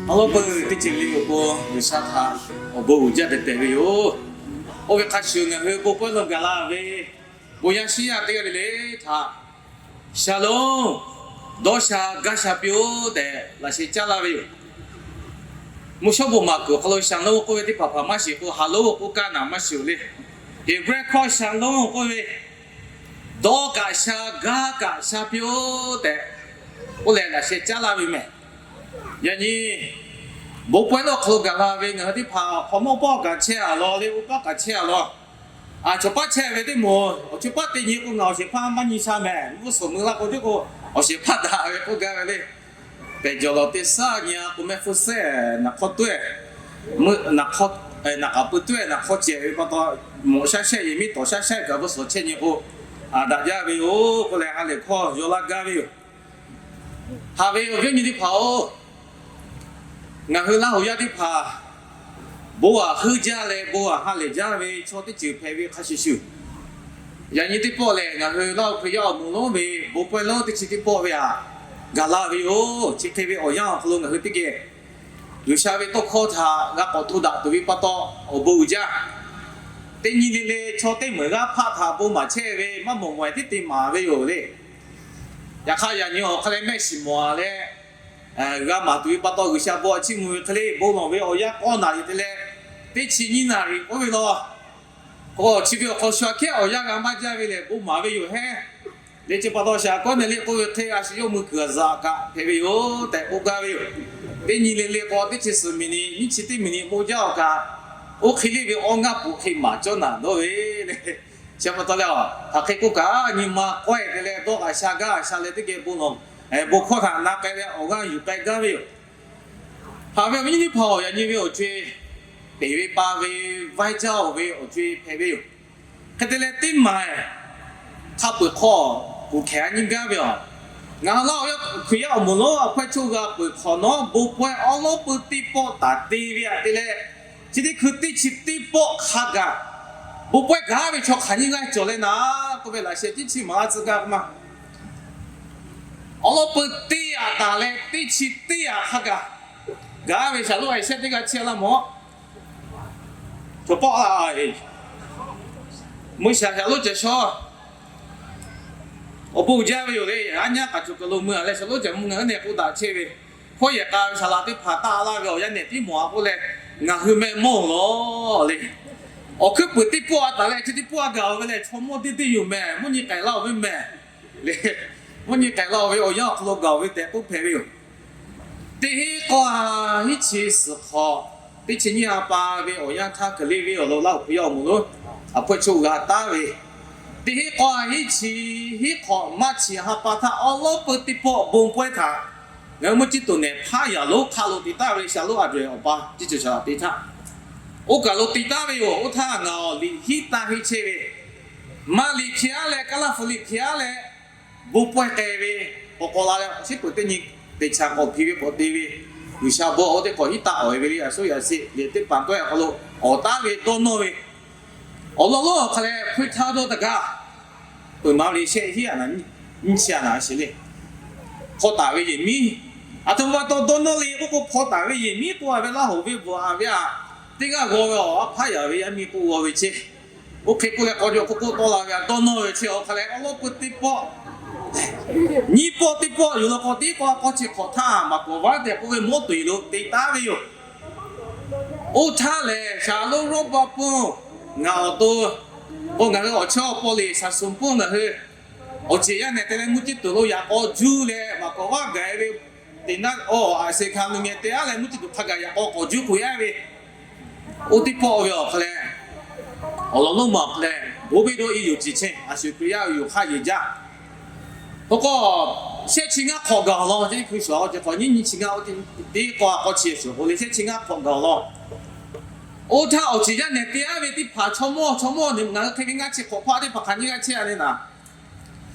Awˬ lawn peuˬ teˇ ceuˬ le awˬ pon G'uiˬsha htaꞈ awˬ bon uiˍ jaˇ tehꞈ tehˬ ve yoˬ. Oˇ ve hk'a shuˍ ngaˬ hui bon pawehˇ lo gaˬ la ve bon yaˇ shiˉ yaˇ teˇ g'aˇ le le htaꞈ Shaˍlonˍ, dawˇ sha gaˇ sha piˇ-oˆ tehꞈ laꞈ sheh caˉ laˇ ve yoˬ. Mvuhˇ shawˉ bon maˍ kuiˬ awˬ hk'aw lo shaˍlonˍ k'oˆ ve teˇ hpaˍ hpaˍ maˇ shiˍ k'o, haˍlonˍ k'oˆ kaˇ naˍ maˇ shiˍ-oˬ le. Heˍbrehˇ hkawˇ shaˍlonˍ k'oˆ ve, dawˇ kaꞈ sha gaˇ kaꞈ sha piˇ-oˆ tehꞈ k'oˆ leh laꞈ sheh caˉ laˇ ve mehˬ. Yaꞈ nyi bon pawehˇ lo awˬ hk'aw lo gaˬ la ve ngaˬ hui teˇ hpaˍ hk'awꞈ nawˉ pawˆ kaꞈ chehˇ-a law le, oˇ pawˆ kaꞈ chehˇ-a law. Aˬ, chaw paˉ chehˇ ve teˇ moˍ awˬ chi paˉ te nyi k'o, ngaˬ awˬ shehˍ hpaˇ maˇ nyi sha mehˬ. Mvuhˇ suhˍ mui la k'o, teˇ k'o awˬ shehˍ hpaˇ daꞈ ve k'oˆ gaˇ ve le. Pehˬ jawˬ lawˬ teˇ saˉ nyi-a k'o, mehˆ hpfuhˇ sehˉ naˍ hk'awˇ tawehˇ, naˍ k'aˍ pui tawehˇ naˍ hk'awˇ cehˬ ve pa taw, mawꞈ shaˉ shehˆ yeˬ miˉ tawˍ shaˉ shehˆ kaꞈ mvuhˇ suhˍ chehˇ nyi k'o, aˬ, daꞈ jaˇ ve yoˬ k'oˆ leh ha lehˬ hkawˇ yaw laˇ gaˇ ve yoˬ. Haꞈ ve awˬ viˉ awˬ nyi teˇ hpaˍ-oˬ, ngaˬ hui Laˇ huˍ yaˇ teˇ hpaˍ bon aꞈ heuˆ jaˇ leh bon aꞈ ha lehˬ jaˇ ve chaw teˇ ceuˬ hpehꞈ ve hk'a shuˍ shuˍ, yaꞈ nyi teˇ pawˆ lehˬ ngaˬ hui Laˇ huˍ Hkriꞈ yaˇ awˬ moˍ lonˉ ve bon pawehˇ lonˉ teˇ chi teˇ pawˆ ve aꞈ gaˬ la ve yoˬ. Chi hk'e ve awˬ yanˇ awˬ hk'aw lo ngaˬ hui teˇ geh G'uiˬsha ve tawˇ hkawˇ htaꞈ g'a k'awꞈ hto daꞈ tuˬ ve pa taw, awˬ bon uiˍ jaˇ. Teˇ nyi le le chaw teˇ meunˍ g'aˇ hpaˆ htaꞈ bon maˍ chehˇ ve maˇ mawˬ mawehˬ tiˉ te maˍ ve yoˬ le. Yaꞈ hk'aˇ, yaꞈ nyi awˬ hk'aˇ leh mehˆ shiˍ mawˬ-a leh g'a maˍ tuˬ ve pa taw, G'uiˬsha bon aꞈ chiˇ mvuh ve hk'e le bon lawˬ ve awˬ yanˇ k'awˇ naˍ riˍ te leh, teˇ chi nyiˇ naˍ riˍ k'oˆ ve law, k'o chi ve awˬ hk'aw shu aꞈ kehˉ awˬ yanˇ g'a maˇ jaˇ ve lehˬ, bon maˍ ve yoˬ heˉ. Leh chi pa taw, shaˍ kawˉ neh le k'oˆ ve hk'e, a shu yawˇ mui kuiˬ aˬ zaꞈ kaꞈ hpehꞈ ve yoˬ tehꞈ k'oˆ gaˇ ve yoˬ. Teˇ nyi le le k'o, teˇ chi suhˍ miˬniꞈ, nyiˇ chi teˇ miˬniꞈ bon jaˇ-oˬ kaꞈ, oˇ hk'e le ve awˇ ngaˇ poꞈ hk'e maˍ cawˇ naˍ dawˇ ve le. Chi pa taw leh, hk'aˬ hk'e k'oˆ kaꞈ, nyi ma k'awehˇ te leh dawˇ kaꞈ sha gaˇ sha leh teˇ geh bon lawˬ, bon hkawˇ htaꞈ na k'ai leh awˬ g'aˇ yuˬ k'ai gaˇ ve yoˬ. Haꞈ ve awˬ viˉ nyi teˇ hpaˍ-oˬ, yaꞈ nyi ve awˬ co-e peˬ ve pa ve vaiˇ jaˇ-oˬ ve awˬ co-e hpehꞈ ve yoˬ. Hk'e te leh, teˇ maˬ hk'a peu-eˬ hk'aw kuˬ hkehˍ-a nyi gaˇ ve yoˬ. Ngaˬ hui Laˇ huˍ yaˇ Hkriꞈ yaˇ awˬ moˍ lonˉ a hpawehˇ chaw g'a peuˬ hk'awꞈ nawˉ, bon pawehˇ awˉ lawˉ peu teˇ pawˆ taˍ te ve aꞈ te leh, chi teˇ hkui teˇ chi teˇ pawˆ hk'a gaˬ bon pawehˇ gaˇ ve chaw hk'aˬ nyiˇ g'aˇ cawˬ leh naˍ k'oˆ ve laꞈ sheh tiˉ chi maˍ laˇ tcuh gaˇ k'o ma. Awˉ lawˉ peu teˇ aꞈ taˍ leh teˇ chi teˇ aꞈ hk'a gaˬ gaˇ ve shaˍlonˍ a shehˆ teˇ g'aˇ chehˇ laˇ mawˬ. Cawˬ pawˆ la, mui shaˍ shaˍlonˍ cawˬ shaw. Awˬ bon uiˍ jaˇ ve yoˬ le. Aˉ nyaˇ k'aꞈ cawˬ kaˬ lo mui a leh shaˍlonˍ cawˬ mui ngaˬ hui nehˬ k'oˆ daꞈ chehˇ ve, hkawˇ yehˬ k'a ve saˍ laꞈ teˇ hpaˍ taˆ laˇ ve awˬ yanˇ nehˬ tiˉ mawˬ-a k'oˆ leh, ngaˬ hui meh mawˇ-oˬ lawˬ le. Awˬ hkuiˉ puiˍ teˇ pawˆ a taˍ leh chi teˇ pawˆ a gaˬ-oˬ ve lehˬ, chaw mawˇ teˇ teˇ yoˬ mehˬ, mvuhˇ nyi k'ai laˇ-oˬ ve mehˬ le. Mvuhˇ nyi k'ai laˇ-oˬ ve awˬ yanˇ awˬ hk'aw lo gaˬ-oˬ ve tehꞈ k'oˆ hpehꞈ ve yoˬ. Teˇ hinˉ k'awˇ a hiˉ chi suhˍ hk'awꞈ, teˇ chi nyiˇ ha pa ve awˬ yanˇ htaˇ, hk'e le ve awˬ lawn Laˇ huˍ Hkriꞈ yaˇ awˬ moˍ lonˉ a hpawehˇ chaw g'a taˉ ve, teˇ hinˉ k'awˇ a hiˉ chi hinˉ hk'awꞈ maˇ chi ha pa htaˇ awˉ lawˉ peu teˇ pawˆ bon pawehˇ htaꞈ ngaˬ hui mvuhˇ ciˇ tuˬ nehˬ hpaˇ yaˬ lonˉ hk'aˆ lo te taˍ ve shaˍlonˍ a daweh awˬ pa ciˇ cawˬ shaˍ laꞈ te htaˇ, oˇ kaˬ lo te taˍ ve yoˬ. Oˇ htaˇ ngaˬ awˬ liꞈ hiˉ taˇ heˆ chehˇ ve, maˇ liꞈ hpiˇ-aˉ leh, kaˇ laˇ hpu liꞈ hpiˇ-aˉ leh, bon pawehˇ k'ai ve k'awꞈ k'awꞈ la leh, awˬ shiˉ peuˬ teˇ nyi teˇ chaꞈ k'awꞈ hpiˇ ve k'awꞈ te ve, G'uiˬsha bon oˇ teˇ hk'awꞈ hiˉ taˇ awˬ e ve le, a suˉ yaꞈ sheˆ leh teˇ hpaˍ tawehˇ awˬ hk'aw lo awˬ taˉ ve dawˇ nawˇ ve, awˬ lawn lonˉ awˬ hk'a leh hpuiˇ htaˇ dawˇ taˍ gaˇ. Peuˬ ma ve shehˆ hiˉ a naˍ nyiˇ chi a naˍ a sheˍ le. Hpaw taˍ ve yehˬ miˉ, aˬ htoꞈ ma pa taw dawˇ nawˇ le k'oˆ k'o, hpaw taˍ ve yehˬ miˉ k'oˆ a ve Laˇ huˍ ve bvuhꞈ a ve aꞈ, teˇ g'aˇ g'aw ve awˬ a hpaˇ yaˬ ve yaˇ miˇ k'oˆ g'aw ve chehˇ. Oˇ hk'e k'oˆ leh k'aw jaw k'oˆ k'oˆ tawˆ la ve aꞈ dawˇ nawˇ ve chehˇ. Awˬ hk'a leh awˉ lawˉ peu teˇ pawˆ, nyiˇ pawˆ teˇ pawˆ yoˬ law k'o, teˇ k'awˇ k'awˇ chi hk'awꞈ htaˇ maˍ kawˍ vaˉ tehꞈ k'oˆ ve mawˇ tuˬ e lo te taˍ ve yoˬ. Oˇ htaˇ lehˬ, shaˍlonˍ Roˉbaˆ pon ngaˬ awˬ to k'o, ngaˬ hui awˬ chawˇ awˬ paw liꞈ shaˍ suˍ pon ngaˬ hui awˬ ceˬ yaˇ nehˬ te leh mvuhˇ ciˇ tuˬ lo yaꞈ k'aw juˇ leh maˍ kawˍ vaˉ gaˬ e ve teˇ naˆ awˬ aꞈ se hka nu ngeh te aˉ leh mvuhˇ ciˇ tuˬ hk'a gaˬ yaꞈ k'aw k'awꞈ juˇ k'oꞈ yaˇ ve, oˇ teˇ pawˆ ve awˬ hk'a leh, awˬ lawn lonˉ ma awˬ hk'a leh, bon ve dawˇ e yoˬ ceˬ chehˇ, a shu Hkriꞈ yaˇ ve yoˬ hk'aˇ yeˬ jaˇ. Oˇ k'o, shehˆ chi ngaˇ hk'awꞈ gaˬ awˬ lawn, teˇ hkui shuˍ a k'o ce hk'awꞈ nyiˇ nyiˇ chi ngaˇ, teˇ k'awˇ a k'awˇ chi shuˍ k'o le, shehˆ chi ngaˇ hk'awꞈ gaˬ awˬ lawn. Oˇ htaˇ awˬ ceˬ yaˇ nehˬ te aˉ ve teˇ hpaˍ chaw mawˇ chaw mawˇ nehˬ ngaˬ hui hk'e ve ngaˇ chi hk'awꞈ hpaˇ teˇ hpaˍ hk'aˬ nyiˇ g'aˇ chehˇ a le naˍ.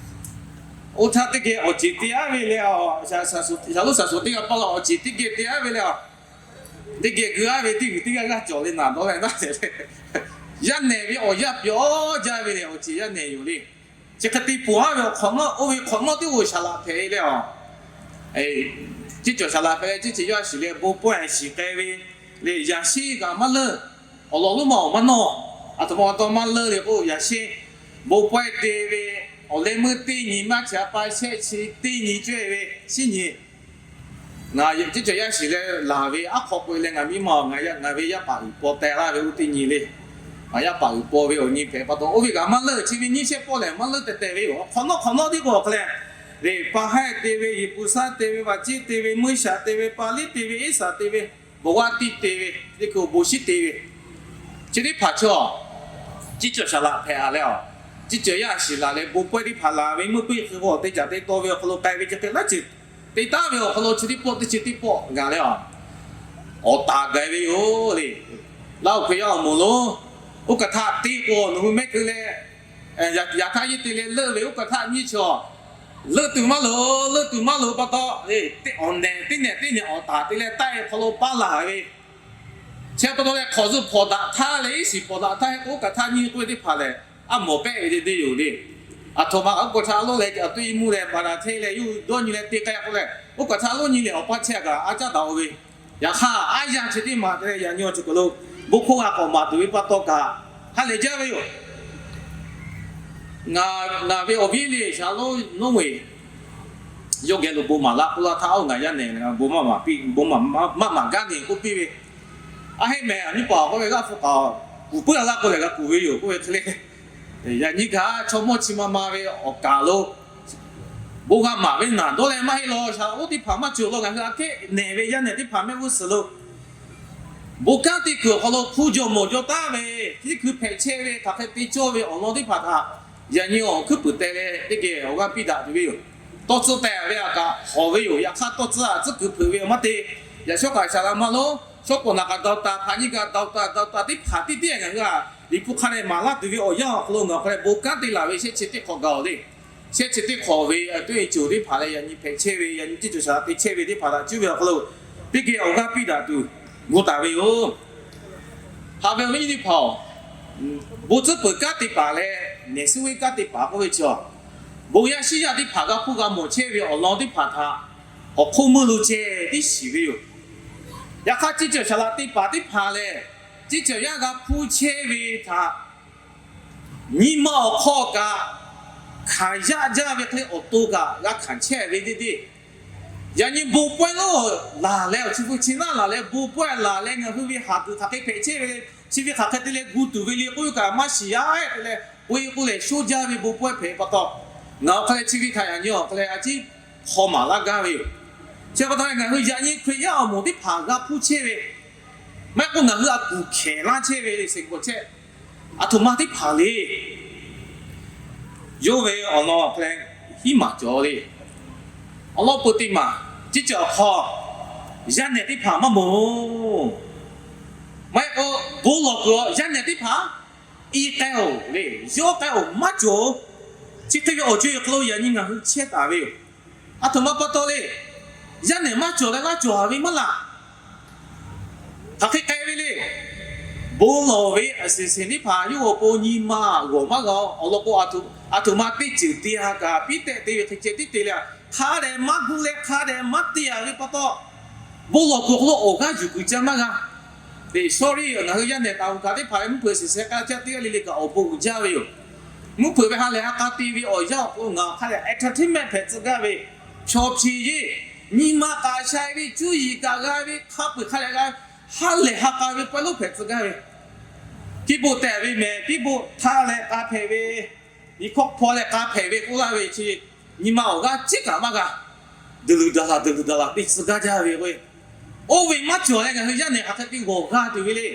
Oˇ htaˇ teˇ geh awˬ ceˬ te aˉ ve leh, shaˍlonˍ shaˍ suˍ teˇ g'aˇ paˇ la awˬ ceˬ teˇ geh te aˉ ve leh, teˇ geh gu aˉ ve teˇ g'uiˬ teˇ g'aˇ g'aˇ cawˬ le naˍ dawˇ leh naˆ tehꞈ le. Yaˇ nehˬ ve awˬ yaˇ pyawˇ jaˇ ve lehˬ, awˬ ceˬ yaˇ nehˬ yoˬ le. Chi hk'e te poˬ haˉ ve awˬ hk'awꞈ nawˉ, oˇ ve hk'awꞈ nawˉ teˇ g'aˇ shaˍ laꞈ hpehꞈ e leh a, ciˉ cawˬ shaˍ laꞈ hpehꞈ leh ciˉ cawˬ yaˇ shiˍ leh bon pawehˇ shiˍ k'ai ve le. Yaꞈ sheˉ kaꞈ maˇ leuˆ. Awˬ lawn lonˉ ma awˬ maˇ nawˇ. Aˬ htoꞈ ma awˬ taw maˇ leuˆ le k'o, yaꞈ sheˉ bon pawehˇ te ve, awˬ leh meuˇ teˇ nyi, maˇ chi a pa shehˆ chi teˇ nyi cawehˇ ve, shinˉ nyi Ngaˬ ciˉ cawˬ yaˇ shiˍ leh laˬ ve aˉ hk'aw k'oˆ e leh, ngaˬ miˇ ma-oˬ, ngaˬ ve yaˇ paˍ uiˍ paw teh laˇ ve oˇ teˇ nyi le. Ngaˬ yaˇ paˍ uiˍ paw ve awˬ nyi hpehꞈ pa taw, oˇ ve kaꞈ maˇ leuˆ. Chi ve nyiˇ shehˆ pawˆ lehˬ maˇ leuˆ tehꞈ tehꞈ ve yoˬ. Hk'awꞈ nawˉ hk'awꞈ nawˉ tiˉ k'o awˬ hk'aw leh, le, pa haˉ te ve, Yeˍpuˍsaˆ te ve, Vaˍciˆ te ve, Muˇshaˍ te ve, Paˍliˆ te ve, Iˉsaˍ te ve, Boˍaˆtiˆ te ve, teˇ hkui Boˍshiˆ te ve, chi teˇ hpaˍ chaw ciˉ cawˬ shaˍ laꞈ hpehꞈ a leh a, ciˉ cawˬ yaˇ shiˍ laˬ leh bon pawehˇ teˇ hpaˍ laˬ ve, meuˇ peˇ hk'e k'o teˇ caꞈ te taw ve awˬ hk'aw lo k'ai ve chi hk'e laˇ ceuˬ te taˍ ve awˬ hk'aw lo chi teˇ pawˆ teˇ chi teˇ pawˆ gaˬ leh a, awˬ taˍ gaˬ ve yoˬ le. Laˇ oˇ hk'e yaˇ awˬ moˍ lo, oˇ kaˬ htaꞈ te k'o nawˬ hui mehˆ keu leh, yaꞈ htaˇ yeˇ te leh leuˆ ve oˇ kaˬ htaꞈ nyiˇ chaw leuˆ tuˬ maˇ loˍ, leuˆ tuˬ maˇ loˍ pa taw, awˬ nehˬ teˇ nehˬ teˇ nehˬ awˬ taˍ te leh taˆ e hk'aw lo paˇ laˬ ve, chi pa taw leh hk'awꞈ zuhˆ hpawnˬ daꞈ htaˇ leh iˉ shiˍ hpawnˬ daꞈ htaˇ hk'e k'o oˇ kaˬ htaꞈ nyiˇ k'oˆ ve teˇ hpaˍ lehˬ, a mawˬ pehˆ ve te te yoˬ le. Aˬ htoꞈ ma oˇ kaˬ htaꞈ loˇ leh a toˇ iˉ mvuhˇ leh baˬ daꞈ hteˇ leh yuˇ dawˇ nyi leh te k'ai k'o leh, oˇ kaˬ htaꞈ loˇ nyi lehˬ awˬ paˇ chehˇ kaꞈ a caˉ daꞈ-o ve, yaꞈ hk'aˇ aˉ yanˇ chi teˇ maˬ te leh yaꞈ nyi awˬ ceuˬ kaˬ lo bon hk'oˆ g'a k'awꞈ maˍ tuˬ ve pa taw kaꞈ ha lehˬ jaˇ ve yoˬ. Ngaˬ ve awˬ viˉ le shaˍ lonˉ ve yawˇ geh lo bon maˍ laˇ k'oˆ laˇ htaˇ, oˇ ngaˬ yaˇ nehˬ bon maˍ maˍ piˇ, bon maˍ maˍ gaˇ ne k'oˆ piˇ ve, a heˆ mehˍ, a nyiˇ paˍ k'oˆ ve g'aˇ hpu kaꞈ kuˬ puiˉ a laˇ k'oˆ lehˬ g'a kuˬ ve yoˬ k'oˆ ve hk'e le. Yaꞈ nyi kaꞈ chaw mawˇ chi ma ma ve awˬ kaˍ lo bon g'a maˍ ve naˬ dawˇ leh maˇ heˆ law. Shaˍ lonˉ teˇ hpaˍ maˇ cawˬ law, ngaˬ hui aꞈ kehˉ nehˬ ve yaˇ nehˬ teˇ hpaˍ mehˆ g'uˇ suhˍ lo bon kanˉ te kuiˬ awˬ hk'aw lo hpu jawˬ mawˬ jaw taˉ ve, teˇ hkui hpehꞈ chehˇ ve hk'aˬ hk'e te cawˇ ve awˬ lawn teˇ hpaˍ htaꞈ yaꞈ nyi awˬ hkuiˉ puiˍ teh leh teˇ geh awˬ g'aˇ piˇ daꞈ tuˬ ve yoˬ. Tawˇ tcuhˉ teh ve aꞈ kaꞈ hawˬ ve yoˬ. Yaꞈ hk'aˇ tawˇ tcuhˉ aꞈ tcuhˉ kuiˬ hpeuꞈ ve awˬ maˇ te. Yaꞈ shawˉ kaꞈ shaˍ la maˇ lonˉ, shawˉ k'awꞈ naꞈ kaꞈ dawˇ taˍ, hpaꞈ nyi kaꞈ dawˇ taˍ, dawˇ taˍ teˇ hpaˍ tiˉ tiˉ ngaˬ hui a Liꞈ hpu hk'a dehꞈ maˍ laˇ tuˬ ve awˬ yanˇ awˬ hk'aw lo ngaˬ hk'a dehꞈ bon kanˉ te laˬ ve shehˆ chi teˇ hk'awꞈ gaˬ-oˬ le. Shehˆ chi teˇ hk'awꞈ ve a tuˉ e ceuˬ teˇ hpaˍ leh yaꞈ nyi hpehꞈ chehˇ ve, yaꞈ nyi teˇ ceuˬ shaˍ te chehˇ ve teˇ hpaˍ htaꞈ cuˇ ve awˬ hk'aw lo teˇ geh awˬ g'aˇ piˇ daꞈ tuˬ gu taˍ ve yoˬ. Haꞈ ve awˬ viˉ nyi teˇ hpaˍ-oˬ, bon tcuhˉ peuˬ kanˉ te paˍ leh nehˬ suhˉ ve kanˉ te paˍ k'oˆ ve chi a, bon yaˇ shiˉ yaˇ teˇ hpaˍ g'a hpuˇ g'a mawˬ chehˇ ve awˬ lawn teˇ hpaˍ htaꞈ awˬ hk'oˆ meuˇ lo ceh tiˉ shiˍ ve yoˬ. Yaꞈ hk'aˇ, ciˉ cawˬ shaˍ laꞈ te paˍ teˇ hpaˍ lehˬ, ciˉ cawˬ yaˇ g'a hpuˇ chehˇ ve htaꞈ nyi ma awˬ hk'aw kaꞈ hkanˍ yaˇ jaˇ ve hk'e awˬ to kaꞈ g'a hkanˍ chehˇ ve teˇ teˇ. Yaꞈ nyi bon pawehˇ lonˉ laˬ leh awˬ chi hpu chi naˆ laˬ leh bon pawehˇ laˬ leh ngaˬ hui ve haˍ kuiˬ hk'aˬ hk'e hpehꞈ chehˇ ve le, chi ve hk'aˬ hk'e te leh gu tuˬ ve le k'oˆ ve kaꞈ maˇ shiˍ yaˇ-e te leh, k'oˆ e k'oˆ lehˬ shoˉ jaˇ ve bon pawehˇ hpehꞈ pa taw, ngaˬ awˬ hk'a leh chi ve htaꞈ yaꞈ nyi awˬ hk'a leh a ciˉ hk'aw maˍ laˇ gaˇ ve yoˬ. Chi pa taw leh ngaˬ hui yaꞈ nyi Hkriꞈ yaˇ awˬ moˍ teˇ hpaˍ g'a hpuˇ chehˇ ve, maˇ heˆ k'o ngaˬ hui a kuˬ hkehˍ laˇ chehˇ ve le, seˍ gawˬ chehˇ, aˬ htoꞈ ma teˇ hpaˍ le. Yawˇ ve awˬ lawn awˬ hk'a leh hiˉ maˬ cawˬ le. Awˬ lawn peuˬ teˇ maˬ, ciˉ cawˬ awˬ hk'aw yaˇ nehˬ teˇ hpaˍ maˇ mawˬ. Maˇ heˆ k'o bon lawˬ kuiˬ yaˇ nehˬ teˇ hpaˍ i k'ai-oˬ le, yawˇ k'ai-oˬ maˇ cawˬ. Chi hk'e ve awˬ co-e hk'aw lo yaꞈ nyi ngaˬ hui chehˇ taˍ ve yoˬ. Aˬ htoꞈ ma pa taw le, yaˇ nehˬ maˇ cawˬ leh laˇ cawˬ ve maˇ laˬ. Hk'aˬ hk'e k'ai ve le. Bon lawˬ ve aˬ seˍ seˍ teˇ hpaˍ yawˇ awˬ pon nyi ma g'awˬ maˇ g'a-o. Awˬ lawn k'o, aˬ htoꞈ ma teˇ ceuˬ te ha kaꞈ piˉ tehꞈ te ve hk'e ceh tiˉ te leh, hk'a dehꞈ maˇ gu leh hk'a dehꞈ maˇ te-a ve pa taw, bon lawˬ kuiˬ awˬ hk'aw lo awˬ g'aˇ yuˬ kuiˬ ca maˇ g'a. Te sawˉ riˉ ngaˬ hui yaˇ nehˬ taˍ uiˍ kaꞈ teˇ hpaˍ mvuhˇ hpeuꞈ shiˍ sheh k'aˇ caˇ teˇ g'aˇ le le kaꞈ awˬ bon uiˍ jaˇ ve yoˬ. Mvuhˇ hpeuꞈ ve ha lehˬ ha k'a te ve awˬ yanˇ awˬ hk'aw lo ngaˬ hk'a dehꞈ entertainment hpehꞈ tcuh gaˇ ve, chaw hpi yeˇ, nyi ma k'aꞈ sha ve, cuˇ yiˍ kaꞈ g'a ve, hk'a peu-eˬ hk'a dehꞈ g'a, ha lehˬ ha k'a ve pawehˇ lonˉ hpehꞈ tcuh gaˇ ve, kiˇ boˆ tehꞈ ve mehˍ, kiˇ boˆ htaˇ leh k'a hpehꞈ ve, iˉ hkawˇ hpaw leh k'a hpehꞈ ve k'oˆ laˇ ve chi, nyi ma awˬ g'aˇ ceˉ kaꞈ maˇ g'a. Duˬ luˬ daꞈ laˬ, duˬ luˬ daꞈ laˬ te tcuh gaˇ jaˇ ve k'o, oˇ ve maˇ cawˬ leh ngaˬ hui yaˇ nehˬ hk'aˬ hk'e te g'awˬ g'a tuˬ ve le.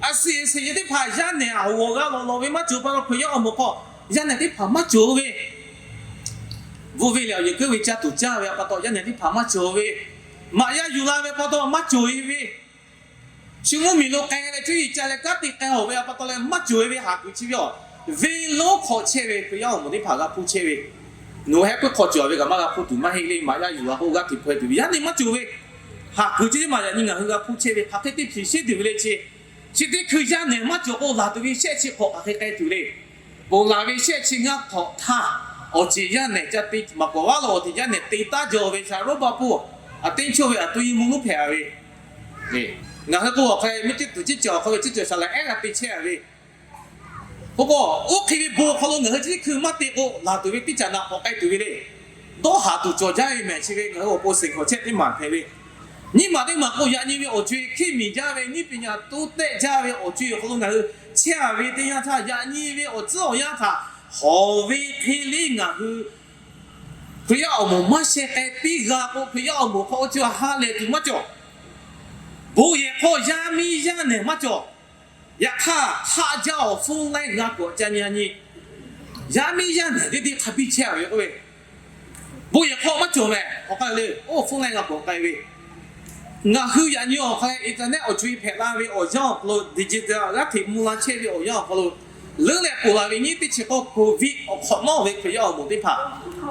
Aˬ seˍ seˍ yehˬ teˇ hpaˍ yaˇ nehˬ aꞈ g'awˬ g'a lawˬ lawˬ ve maˇ cawˬ pa taw, Hkriꞈ yaˇ awˬ moˍ hk'aw yaˇ nehˬ teˇ hpaˍ maˇ cawˬ ve, bvuhˇ ve lehˬ awˬ yehˬ keuˉ ve caˇ tuˬ caˇ ve pa taw yaˇ nehˬ teˇ hpaˍ maˇ cawˬ ve, maꞈ yaˇ yuˬ la ve pa taw maˇ cawˬ-e ve, shu mvuhˇ miˬ lo k'ai leh cuˇ yiˍ ca leh kanˉ te k'ai-oˬ ve pa taw leh maˇ cawˬ-e ve haˍ kuiˬ chi ve awˬ, venˇ lonˉ hk'aw chehˇ ve Hkriꞈ yaˇ awˬ moˍ teˇ hpaˍ g'a hpuˇ chehˇ ve, nawˬ heh puiˉ hk'aw cawˬ ve kaꞈ maˇ g'a hpuˇ tuˬ maˇ heˆ le. Maꞈ yaˇ yuˬ la k'o g'aˇ hteꞈ hpaweh tuˬ ve yaˇ nehˬ maˇ cawˬ ve, haˍ kuiˬ chi teˇ maˬ yaꞈ nyi ngaˬ hui g'a hpuˇ chehˇ ve hk'aˬ hk'e te hpiˍ sheˉ tuˬ ve le chi, Chi teˇ hkui yaˇ nehˬ maˇ cawˬ k'o, laˬ tuˬ ve shehˆ chi hk'awꞈ hk'aˬ hk'e k'ai tuˬ le. Ponˬ laˬ ve shehˆ chi ngaˇ hk'awꞈ htaˇ, awˬ ceˬ yaˇ nehˬ ca te maˍ kawˍ vaˉ lo awˬ teꞈ yaˇ nehˬ te taˉ jaw ve shaˍ roˉ baˆ puˇ, a teˇ chawˇ ve a to yi mvuhˇ lonˉ hpehꞈ a ve, ngaˬ hui k'o awˬ hk'e mvuhˇ ceˇ tuˬ ceˇ cawˬ awˬ hk'aw ve ceˇ cawˬ shaˍ laꞈ ehˉ g'a te chehˇ a ve, k'o k'o, oˇ hk'e ve bon awˬ hk'aw lo ngaˬ hui chi teˇ hkui maˇ te k'o, laˬ tuˬ ve teˇ caꞈ naꞈ k'awꞈ k'ai tuˬ ve le. Dawˇ haˍ tuˬ cawˬ jaˇ ve mehˬ chi ve ngaˬ hui awˬ pon seˍ hkawꞈ chehˇ teˇ maˬ hpehꞈ ve. Nyiˇ maˬ teˇ maˬ k'o, yaꞈ nyi ve awˬ co-e hkiˉ miˬ jaˇ ve, nyiˇ peꞈ nyaꞈ toˇ tehˆ jaˇ ve awˬ co-e awˬ hk'aw lo ngaˬ hui chehˇ a ve teˇ yanˇ htaˇ, yaꞈ nyi ve awˬ tcuhˉ awˬ yanˇ htaꞈ hawˍ ve hk'e le ngaˬ hui Hkriꞈ yaˇ awˬ moˍ maˇ sheh k'ai piˇ g'a k'o, Hkriꞈ yaˇ awˬ moˍ hk'aw oˇ chi htaꞈ ha lehˬ tuˬ maˇ cawˬ. Bon yehˬ hk'aw yaˇ miˇ yaˇ nehˬ maˇ cawˬ. Yaꞈ hk'aˇ, hk'aˆ jaˇ awˬ phone line g'a kawꞈ ca nyi a nyi, yaˇ miˇ yaˇ nehˬ teˇ teˇ hk'a biˇ chehˇ a ve k'oˆ ve, bon yehˬ hk'aw maˇ cawˬ mehˬ. Awˬ hk'a le, oˇ phone line g'a kawꞈ k'ai ve, ngaˬ hui yaꞈ nyi awˬ hk'a leh internet awˬ co-e hpehꞈ la ve awˬ yanˇ awˬ hk'aw lo, digital g'aˇ hteꞈ mvuh la chehˇ ve awˬ yanˇ awˬ hk'aw lo, leuˉ leh ponˬ la ve nyiˇ teˇ chi k'o, covid awˬ hk'awꞈ nawˉ ve Hkriꞈ yaˇ awˬ moˍ teˇ hpaˍ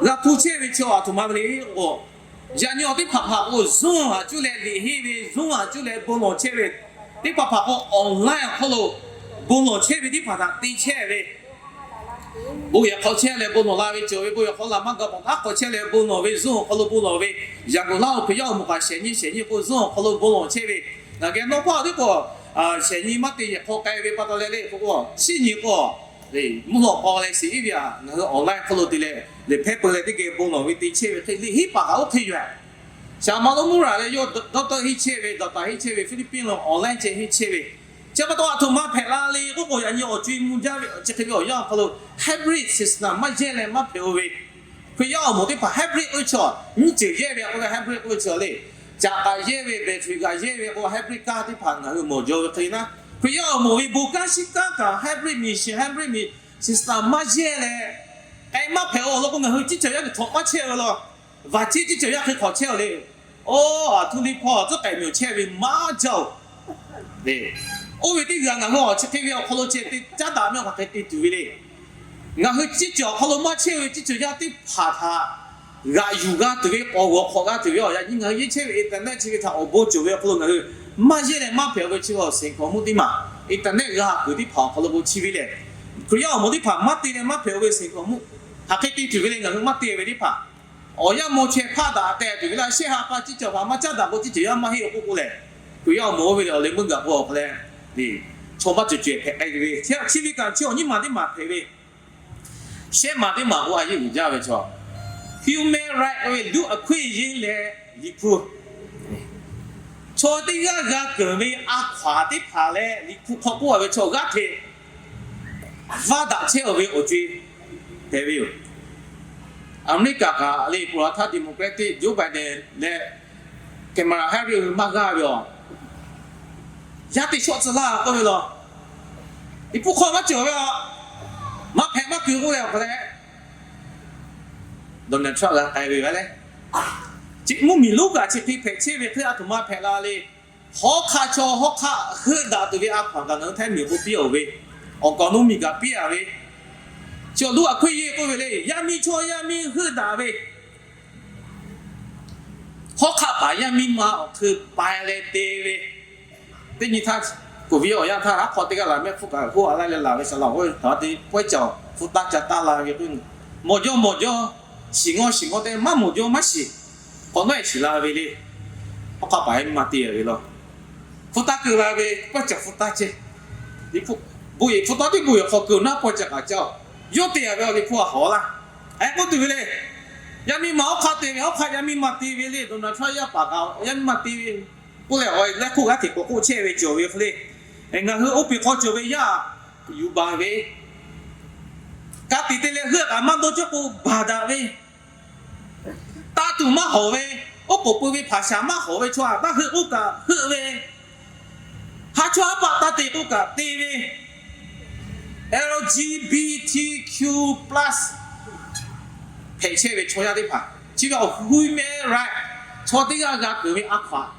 g'a hpu chehˇ ve chi a htoꞈ ma ve le k'o, yaꞈ nyi awˬ teˇ hpaˍ hpaˍ k'o, Zoom haꞈ cuˇ leh liꞈ henˇ ve, Zoom haꞈ cuˇ leh bon lawˬ chehˇ ve, teˇ hpaˍ hpaˍ k'o online awˬ hk'aw lo bon lawˬ chehˇ ve teˇ hpaˍ htaꞈ te chehˇ ve, bon yehˬ hk'aw chehˇ leh bon lawˬ la ve cawˬ ve, bon yehˬ hk'aw laˬ maˇ ga paˍ taˉ hk'aw chehˇ leh bon lawˬ ve Zoom awˬ hk'aw lo bon lawˬ ve, Yaꞈ k'oˍ laˇ awˬ Hkriꞈ yaˇ awˬ moˍ kaꞈ shehˍ nyi shehˍ nyi k'o Zoom awˬ hk'aw lo bon lawˬ chehˇ ve, ngaˬ geh nawˇ hpawˇ teˇ k'o, shehˍ nyi maˇ te yehˬ hk'aw k'ai ve pa taw leh le k'o, chiˇ nyi k'o, mvuhˇ lawꞈ k'aw leh shiˍ iˉ ve a ngaˬ hui online hk'aw lo te leh, liꞈ hpehˇ peu leh teˇ geh bon lawˬ ve te chehˇ ve hk'e, liꞈ henˇ paˍ kaꞈ oˇ hk'e yoˬ. Shaˍ ma lonˉ mvuhˇ raˬ leh yawˇ doctor henˇ chehˇ ve, doctor henˇ chehˇ ve, Philippines lo online ceh henˇ chehˇ ve, chi pa taw a htoꞈ ma hpehꞈ la le k'oˆ k'o, yaꞈ nyi awˬ co-e mvuh jaˇ ve chi hk'e ve awˬ yanˇ awˬ hk'aw lo hybrid system maˇ yehˇ leh maˇ hpehꞈ-o ve, Hkriꞈ yaˇ awˬ moˍ teˇ hpaˍ hybrid k'oˆ ve chaw, nyiˇ ceuˬ yehˇ ve k'oˆ ve hybrid k'oˆ ve chaw le. Caꞈ k'aꞈ yehˇ ve, battery g'a yehˇ ve k'o hybrid car teˇ hpaˍ ngaˬ hui mawˬ jaw ve hk'e naˉ, Hkriꞈ yaˇ awˬ moˍ ve bon kanˉ shiˉ kanˉ kaꞈ hybrid machine, hybrid system maˇ yehˇ leh, k'ai maˇ hpehꞈ-o law k'o, ngaˬ hui ciˉ cawˬ yaˇ hk'e hk'awꞈ maˇ chehˇ ve law. Vaˬ ciˉ ciˉ cawˬ yaˇ hk'e hk'awꞈ chehˇ-o le. Oˇ, a htoꞈ liˇ hpawˇ tcuhˉ k'ai miˬ awˬ chehˇ ve maˇ jaˇ-oˬ. Oˇ ve teˇ g'aˇ ngaˬ hui awˬ chi hk'e ve awˬ hk'aw lo ceh te caˉ daꞈ mehˆ hk'aˬ hk'e te tuˬ ve le. Ngaˬ hui ciˉ cawˬ awˬ hk'aw lo maˇ chehˇ ve ciˉ cawˬ yaˇ teˇ hpaˍ htaꞈ g'aꞈ yuˬ g'a tuˬ ve, k'awꞈ g'awˬ hk'awꞈ g'a tuˬ ve awˬ yaꞈ nyi ngaˬ hui yeˇ chehˇ ve internet chi ve htaꞈ awˬ bon cawˬ ve awˬ hk'aw lo ngaˬ hui maˇ yehˇ leh maˇ hpehꞈ-o ve chi ve awˬ seˍ hkaoˍ monˇ teˇ maˬ, internet g'a kuiˬ teˇ hpaˍ awˬ hk'aw lo k'o chi ve lehˬ, Hkriꞈ yaˇ awˬ moˍ teˇ hpaˍ maˇ te leh maˇ hpehꞈ-o ve seˍ hkaoˍ monˇ hk'aˬ hk'e te tuˬ ve le. Ngaˬ hui maˇ te ve teˇ hpaˍ awˬ yanˇ maw chehˇ hpaˆ daꞈ tehꞈ tuˬ ve laˇ. Shehˆ ha pa ciˉ cawˬ hpaˍ maˇ caˉ daꞈ k'o ciˉ cawˬ yaˇ maˇ heˆ-o k'oˆ k'o lehˬ, Hkriꞈ yaˇ awˬ moˍ oˇ ve le awˬ leh meuˇ gaˬ k'o awˬ hk'a leh, chaw maˇ cawˬ cawehˬ hpehꞈ k'ai ve, chi ve kaꞈ chi awˬ nyiˇ maˬ teˇ maˬ hpehꞈ ve, shehˆ maˬ teˇ maˬ k'o a yeˇ uiˍ jaˇ ve chaw, human right k'oˆ ve လူ့အခွင့်အရေး leh Liꞈ hpu, chaw teˇ g'aˇ g'a keunˍ ve a hkaw-anˬ teˇ hpaˍ leh Liꞈ hpu hk'aw k'oˆ a ve chaw g'aˇ hteꞈ vaˇ daꞈ chehˇ-o ve awˬ co-e hpehꞈ ve yoˬ. Aˍmeˍriˆkaˍ kaꞈ le, ประธานาธิบดี Democratic Joe Biden leh Kamala Harris maˇ g'aˇ ve awˬ, yaˇ teˇ shawˆ tcuh laˇ k'oˆ ve law. Liꞈ hpu hk'aw maˇ cawˬ ve a, maˇ hpehꞈ maˇ keu k'oˆ leh awˬ hk'a leh, Donald Trump g'a k'ai ve g'a leh, mvuhˇmiˬ lonˉ kaꞈ chi hk'e hpehꞈ chehˇ ve hk'e a htoꞈ ma hpehꞈ la le. Hawˉ hk'aˆ chaw hawˉ hk'aˆ heuˆ daꞈ tuˬ ve a hkaw-anˬ kaꞈ ngaˬ hui htaiˇ miˬ k'o piˇ-oˬ ve, awˬ kaˍ awˬ nuˇ miˬ kaꞈ piˇ-a ve, chi awˬ လူ့အခွင့်အရေး k'oˆ ve le, yaˇ miˇ chaw yaˇ miˇ heuˆ daꞈ ve, hawˉ hk'aˆ paˍ yaˇ miˇ ma awˬ hk'eun pai leh te ve, teˇ nyi htaˇ, โควิด awˬ yanˇ htaˇ haˉ hk'aw teˇ g'aˇ laˬ mehˆ hpfuhˇ kaꞈ hoˆ a laˇ leh laˬ ve shaˍ laꞈ hoˆ ve htaꞈ te pawehˇ caˬ hpu taˇ ca taˇ la ve k'o, mawˬ jawˇ mawˬ jawˇ, shiˍ ngawˇ shiˍ ngawˇ te maˇ mawˬ jawˇ maˇ shiˍ, hk'awꞈ nawˉ-e shiˍ la ve le. Hawˉ hk'aˆ paˍ yaˇ miˇ ma te ve law, hpu taˇ keu la ve pawehˇ caˬ hpu taˇ ceh, bon yehˬ hpu taˇ teˇ bon yehˬ hk'aw keu naˉ pawehˇ caˬ kaꞈ caˇ-oˬ, yawˇ te-a ve awˬ Liꞈ hpu a hawˍ laˇ. Aˬ hk'e k'oˆ tuˬ ve le. Yaˇ miˇ ma hawˉ hk'aˆ te ve, hawˉ hk'aˆ yaˇ miˇ ma te ve le. Donald Trump yaˇ paˍ kaꞈ yaˇ miˇ ma te ve k'oˆ leh, awˬ leh hk'oˆ g'aˇ hteꞈ k'awꞈ k'oˆ chehˇ ve cawˬ ve hk'e le. Ngaˬ hui oˇ peˬ hk'aw cawˬ ve yaˇ yuˬ baˬ ve, ka tiꞈ te leh heuˆ kaꞈ maˇ dawˇ cawˇ k'o baˬ daꞈ ve, taˇ tuˬ maˇ hawˍ ve, oˉ k'oˍ pui ve hpaˍ shaˍ maˇ hawˍ ve chaw htaꞈ taˇ heuˆ k'oˆ kaꞈ heuˆ ve, haˉ chawˇ haˉ paˆ taˇ te k'oˆ kaꞈ te ve, L G B T Q plus hpehꞈ chehˇ ve chaw yaˇ teˇ hpaˍ chi ve awˬ human right, chaw teˇ g'aˇ g'a keunˍ ve a hkaw-anˬ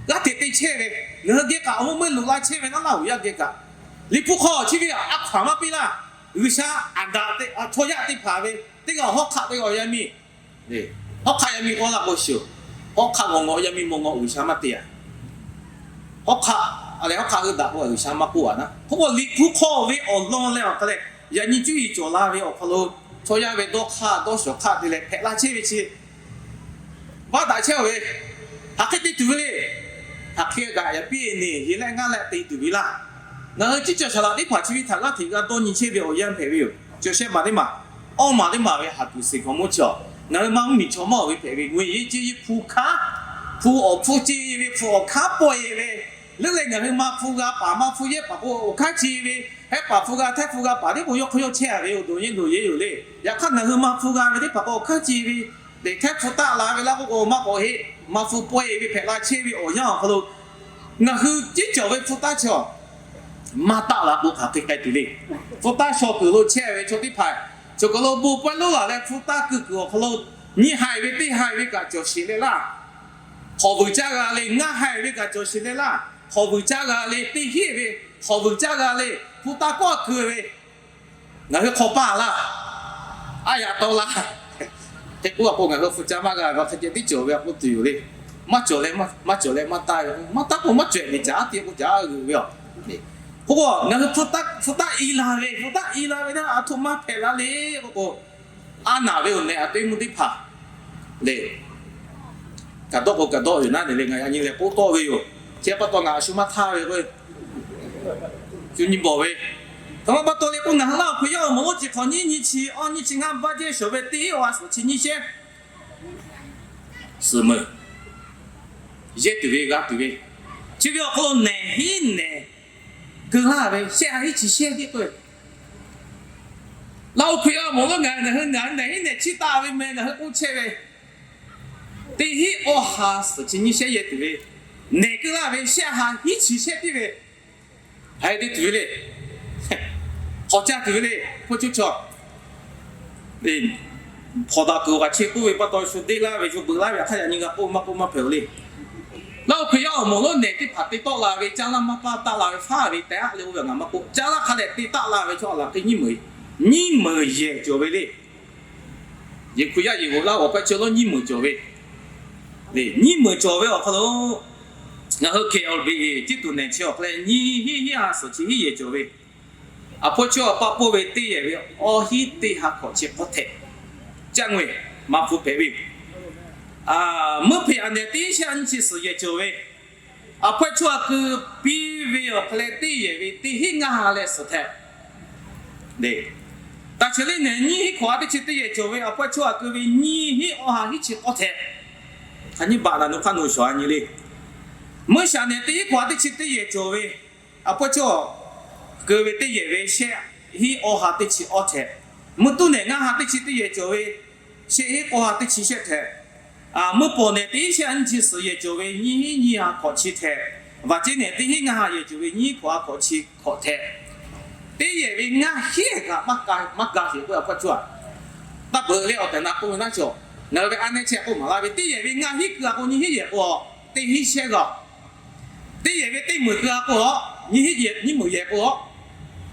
g'aˇ hteꞈ te chehˇ ve, ngaˬ hui geh kaꞈ awˬ meuˇ meuˇ loꞈ la chehˇ ve naˉ laˇ uiˍ yaˇ geh kaꞈ, Liꞈ hpu hk'aw chi ve a hkaw-anˬ maˇ piˇ laˇ. G'uiˬsha aˍ daꞈ te chaw yaˇ teˇ hpaˍ ve teˇ g'aˇ hawˉ hk'aˆ teˇ g'aˇ yaˇ miˇ, hawˉ hk'aˆ yaˇ miˇ k'awˇ laˇ k'o shiˍ-oˬ, hawˉ hk'aˆ g'awˬ ngawꞈ yaˇ miˇ mawˬ ngawˬ G'uiˬsha maˇ te-a. Hawˉ hk'aˆ A lehˬ, hawˉ hk'aˆ hui daꞈ k'o, G'uiˬsha maˇ k'oˆ a naˉ. Hk'oˆ k'o, Liꞈ hpu hk'aw ve awˬ lawn leh awˬ hk'a leh, yaꞈ nyi cuˇ yiˍ cawˬ la ve awˬ hk'aw lo, chaw yaˇ ve dawˇ hk'aˇ dawˇ shawˍ hk'aˆ te leh hpehꞈ la chehˇ ve chi, vaˇ daꞈ chehˇ ve, hk'aˬ hk'e te tuˬ ve le. Hk'aˬ hk'e kaꞈ yaꞈ piˇ neˬ, yehˬ leh ngaˇ leh te tuˬ ve laˇ. Ngaˬ hui ciˉ cawˬ saˍ laꞈ teˇ hpaˍ chi ve htaꞈ g'aˇ hteꞈ g'a dawˇ nyi chehˇ ve awˬ yanˇ hpehꞈ ve yoˬ. Cawˬ shehˆ maˬ teˇ maˬ, awˇ maˬ teˇ maˬ ve haˍ tuˬ seˍ hkaw mawˇ chi awˬ, ngaˬ hui maˇ mvuhˇmiˬ chaw mawˇ ve hpehꞈ ve, ngaˬ hui yehˬ ceˇ ve hpu hkanˉ, hpu awˬ hpfuhˇ ceˇ ve, hpu awˬ hkanˉ pawehˇ ve, leuˉ leh ngaˬ hui maˇ hpu g'a paˍ maˇ hpu yehˇ paˍ k'o awˬ hkanˉ ceˇ ve, hehˉ paˍ hpu g'a htehˇ hpu g'a paˍ teˇ k'o yawˇ hk'aw yawˇ chehˇ a ve awˬ doˬ yehˇ doˬ yehˇ yoˬ le. Yaꞈ hk'aˇ ngaˬ hui maˇ hpu g'a ve teˇ hpaˍ k'o awˬ hkanˉ ceˇ ve, teꞈ htehˇ hpu taˆ la ve laˇ k'oˆ k'o maˇ k'awꞈ heˆ, maˇ hpu pawehˇ ve hpehꞈ la chehˇ ve awˬ yanˇ awˬ hk'aw lo, ngaˬ hui ciˉ cawˬ ve hpu taˆ chaw maˇ taˆ la k'o hk'aˬ hk'e k'ai tuˬ le. Hpu taˆ shaw kuiˬ lo chehˇ ve chaw teˇ hpaˍ, cawˬ kaˬ lo bon pawehˇ lonˉ laˬ leh hpu taˆ keu kuiˬ awˬ hk'aw lo, nyiˇ haiˬ ve teˇ haiˬ ve kaꞈ cawˬ sheˍ leh laˇ. Hk'awꞈ vuiˬ caˇ g'a le, ngaˇ haiˬ ve kaꞈ cawˬ sheˍ leh laˇ. Hk'awꞈ vuiˬ caˇ g'a le, teˇ hinˉ ve hk'awꞈ vuiˬ caˇ g'a le, hpu taˆ kawˆ keu ve, ngaˬ hui hk'awꞈ paˇ laˇ. A yaꞈ taw laˇ. Hk'e k'oˆ a k'o, ngaˬ hui hpu caˇ maˇ g'a ve hk'e ceh tiˉ cawˬ ve a k'oˆ tuˬ yoˬ le. Maˇ cawˬ leh, maˇ cawˬ leh maˇ taˇ ve, maˇ taˇ k'o maˇ cawehˬ ve caꞈ a te k'o caꞈ a g'euꞈ ve a. Hk'e k'o, ngaˬ hui hpu taˆ, hpu taˆ i la ve, hpu taˆ i la ve naˉ, a htoꞈ ma hpehꞈ la le k'oˆ k'o, a naˍ ve awˬ nehˬ a teˇ mvuhˇ teˇ hpaˍ le, kaꞈ dawˇ k'o kaꞈ dawˇ yoˬ naˉ ne le, ngaˬ yaꞈ nyi lehˬ k'oˆ tawˆ ve yoˬ. Chi pa taw ngaˬ a shu maˇ htaˇ ve k'o, shu nyi bawˬ ve, hk'aˬ ma pa taw le k'o, ngaˬ hui Laˇ huˍ Hkriꞈ yaˇ awˬ moˍ lonˉ chi hk'awꞈ nyiˇ nyi chi awˇ nyiˇ chi ngaˇ baˆ jehˇ shawˍ ve teˇ hinˉ awˬ ha suhˍ chi nyiˇ shehˆ suhˍ meuˍ yehˇ tuˬ ve g'a tuˬ ve, chi ve awˬ hk'aw lo nehˬ hinˉ nehˬ keu laˇ ve shehˆ ha hiˉ chi shehˆ tiˉ k'o, Laˇ huˍ Hkriꞈ yaˇ awˬ moˍ lonˉ ngaˬ, ngaˬ hui nehˬ hinˉ nehˬ chiˇ taˆ ve meh ngaˬ hui k'oˆ chehˇ ve, teˇ hinˉ awˇ ha suhˍ chi nyiˇ shehˆ yehˇ tuˬ ve, nehˬ keu laˇ ve shehˆ ha hiˉ chi shehˆ tiˉ ve, haiˬ te tuˬ ve le. Hk'awꞈ caˇ tuˬ ve le. Hpu cuˇ chaw hpawnˬ daꞈ kuiˬ kaꞈ chi k'oˆ ve pa taw shu deˇ laˇ ve, shu beuꞈ laˇ ve, a hk'aˇ yaꞈ nyi g'a k'oˆ maˇ k'oˆ maˇ hpehꞈ le. Laˇ huˍ Hkriꞈ yaˇ awˬ moˍ lonˉ nehˬ teˇ hpaˍ te tawˆ la ve, caˇ laˇ maˇ paˇ taˆ la ve, faˉ ve tehꞈ a leh oˇ ve ngaˬ maˇ k'oˆ, caˇ laˇ hk'a dehꞈ te taˆ la ve chaw a laˬ hk'e nyiˇ meunˍ, nyiˇ meunˍ yehˬ cawˬ ve le. Yeˍ Hkriꞈ yaˇ yeˬ g'oꞈ laˇ awˬ pehˇ chi lonˉ nyiˇ meunˍ cawˬ ve, nyiˇ meunˍ cawˬ ve awˬ hk'aw lo, ngaˬ hui K L B A ciˉ tuˬ nehˬ chi awˬ hk'aw leh nyiˇ hinˉ hinˉ ha suhˍ chi hinˉ yehˬ cawˬ ve, a hpawˇ chaw a paˆ pawˇ ve teˇ yehˬ ve awˇ hinˉ teˇ ha hkawꞈ chi k'awˇ htehꞈ, caˇ ngaweh maˇ hpu hpehꞈ ve yoˬ. Meuˇ hpeꞈ a nehˬ teˇ shehˆ nyiˇ chi suhˍ yehˬ cawˬ ve, a hpawˇ chaw a keu piˇ ve awˬ hk'aw leh teˇ yehˬ ve teˇ hinˉ ngaˇ ha leh suhˍ htehꞈ le. Taˇ chehˇ le nehˬ nyiˇ hinˉ hkawꞈ ha teˇ chi teˇ yehˬ cawˬ ve, a hpawˇ chaw a keu ve nyiˇ hinˉ awˇ ha hiˉ chi k'awˇ htehꞈ, hk'aˬ nyiˇ baꞈ naˬ nu hk'aˇ nu shawˍ a nyi le. Meuˇ shaˍ nehˬ teˇ hinˉ hkawꞈ ha teˇ chi teˇ yehˬ cawˬ ve, a hpawˇ chaw keu ve teˇ yehˬ ve shehˆ hinˉ awˇ ha teˇ chi awˇ htehꞈ. Meuˇ tuˉ nehˬ ngaˇ ha teˇ chi teˇ yehˬ cawˬ ve, shehˆ hinˉ k'awˇ ha teˇ chi shehˆ htehꞈ. Meuˇ pawˍ nehˬ teˇ hinˉ shehˆ nyiˇ chi suhˍ yehˬ cawˬ ve nyiˇ hinˉ nyiˇ ha hkawꞈ chi htehꞈ. Vaˬ ceˇ nehˬ teˇ hinˉ ngaˇ ha yehˬ cawˬ ve nyiˇ hinˉ hkawꞈ ha hkawꞈ chi hkawꞈ htehꞈ. Teˇ yehˬ ve ngaˇ hinˉ kaꞈ maˇ ga sheˍ k'oˆ a hpawˇ chaw a. Taˇ beuꞈ leh awˬ tehˬ na k'oˆ ve naˉ cawˬ, ngaˬ hui ve a nehˇ chehˇ k'oˆ maˍ laˇ ve teˇ yehˬ ve ngaˇ hinˉ keu a k'o nyiˇ hinˉ yehˬ k'o, teˇ hinˉ shehˆ g'a. Teˇ yehˬ ve teˇ meunˍ keu a k'o, nyiˇ hinˉ yehˬ, nyiˇ meunˍ yehˬ k'o,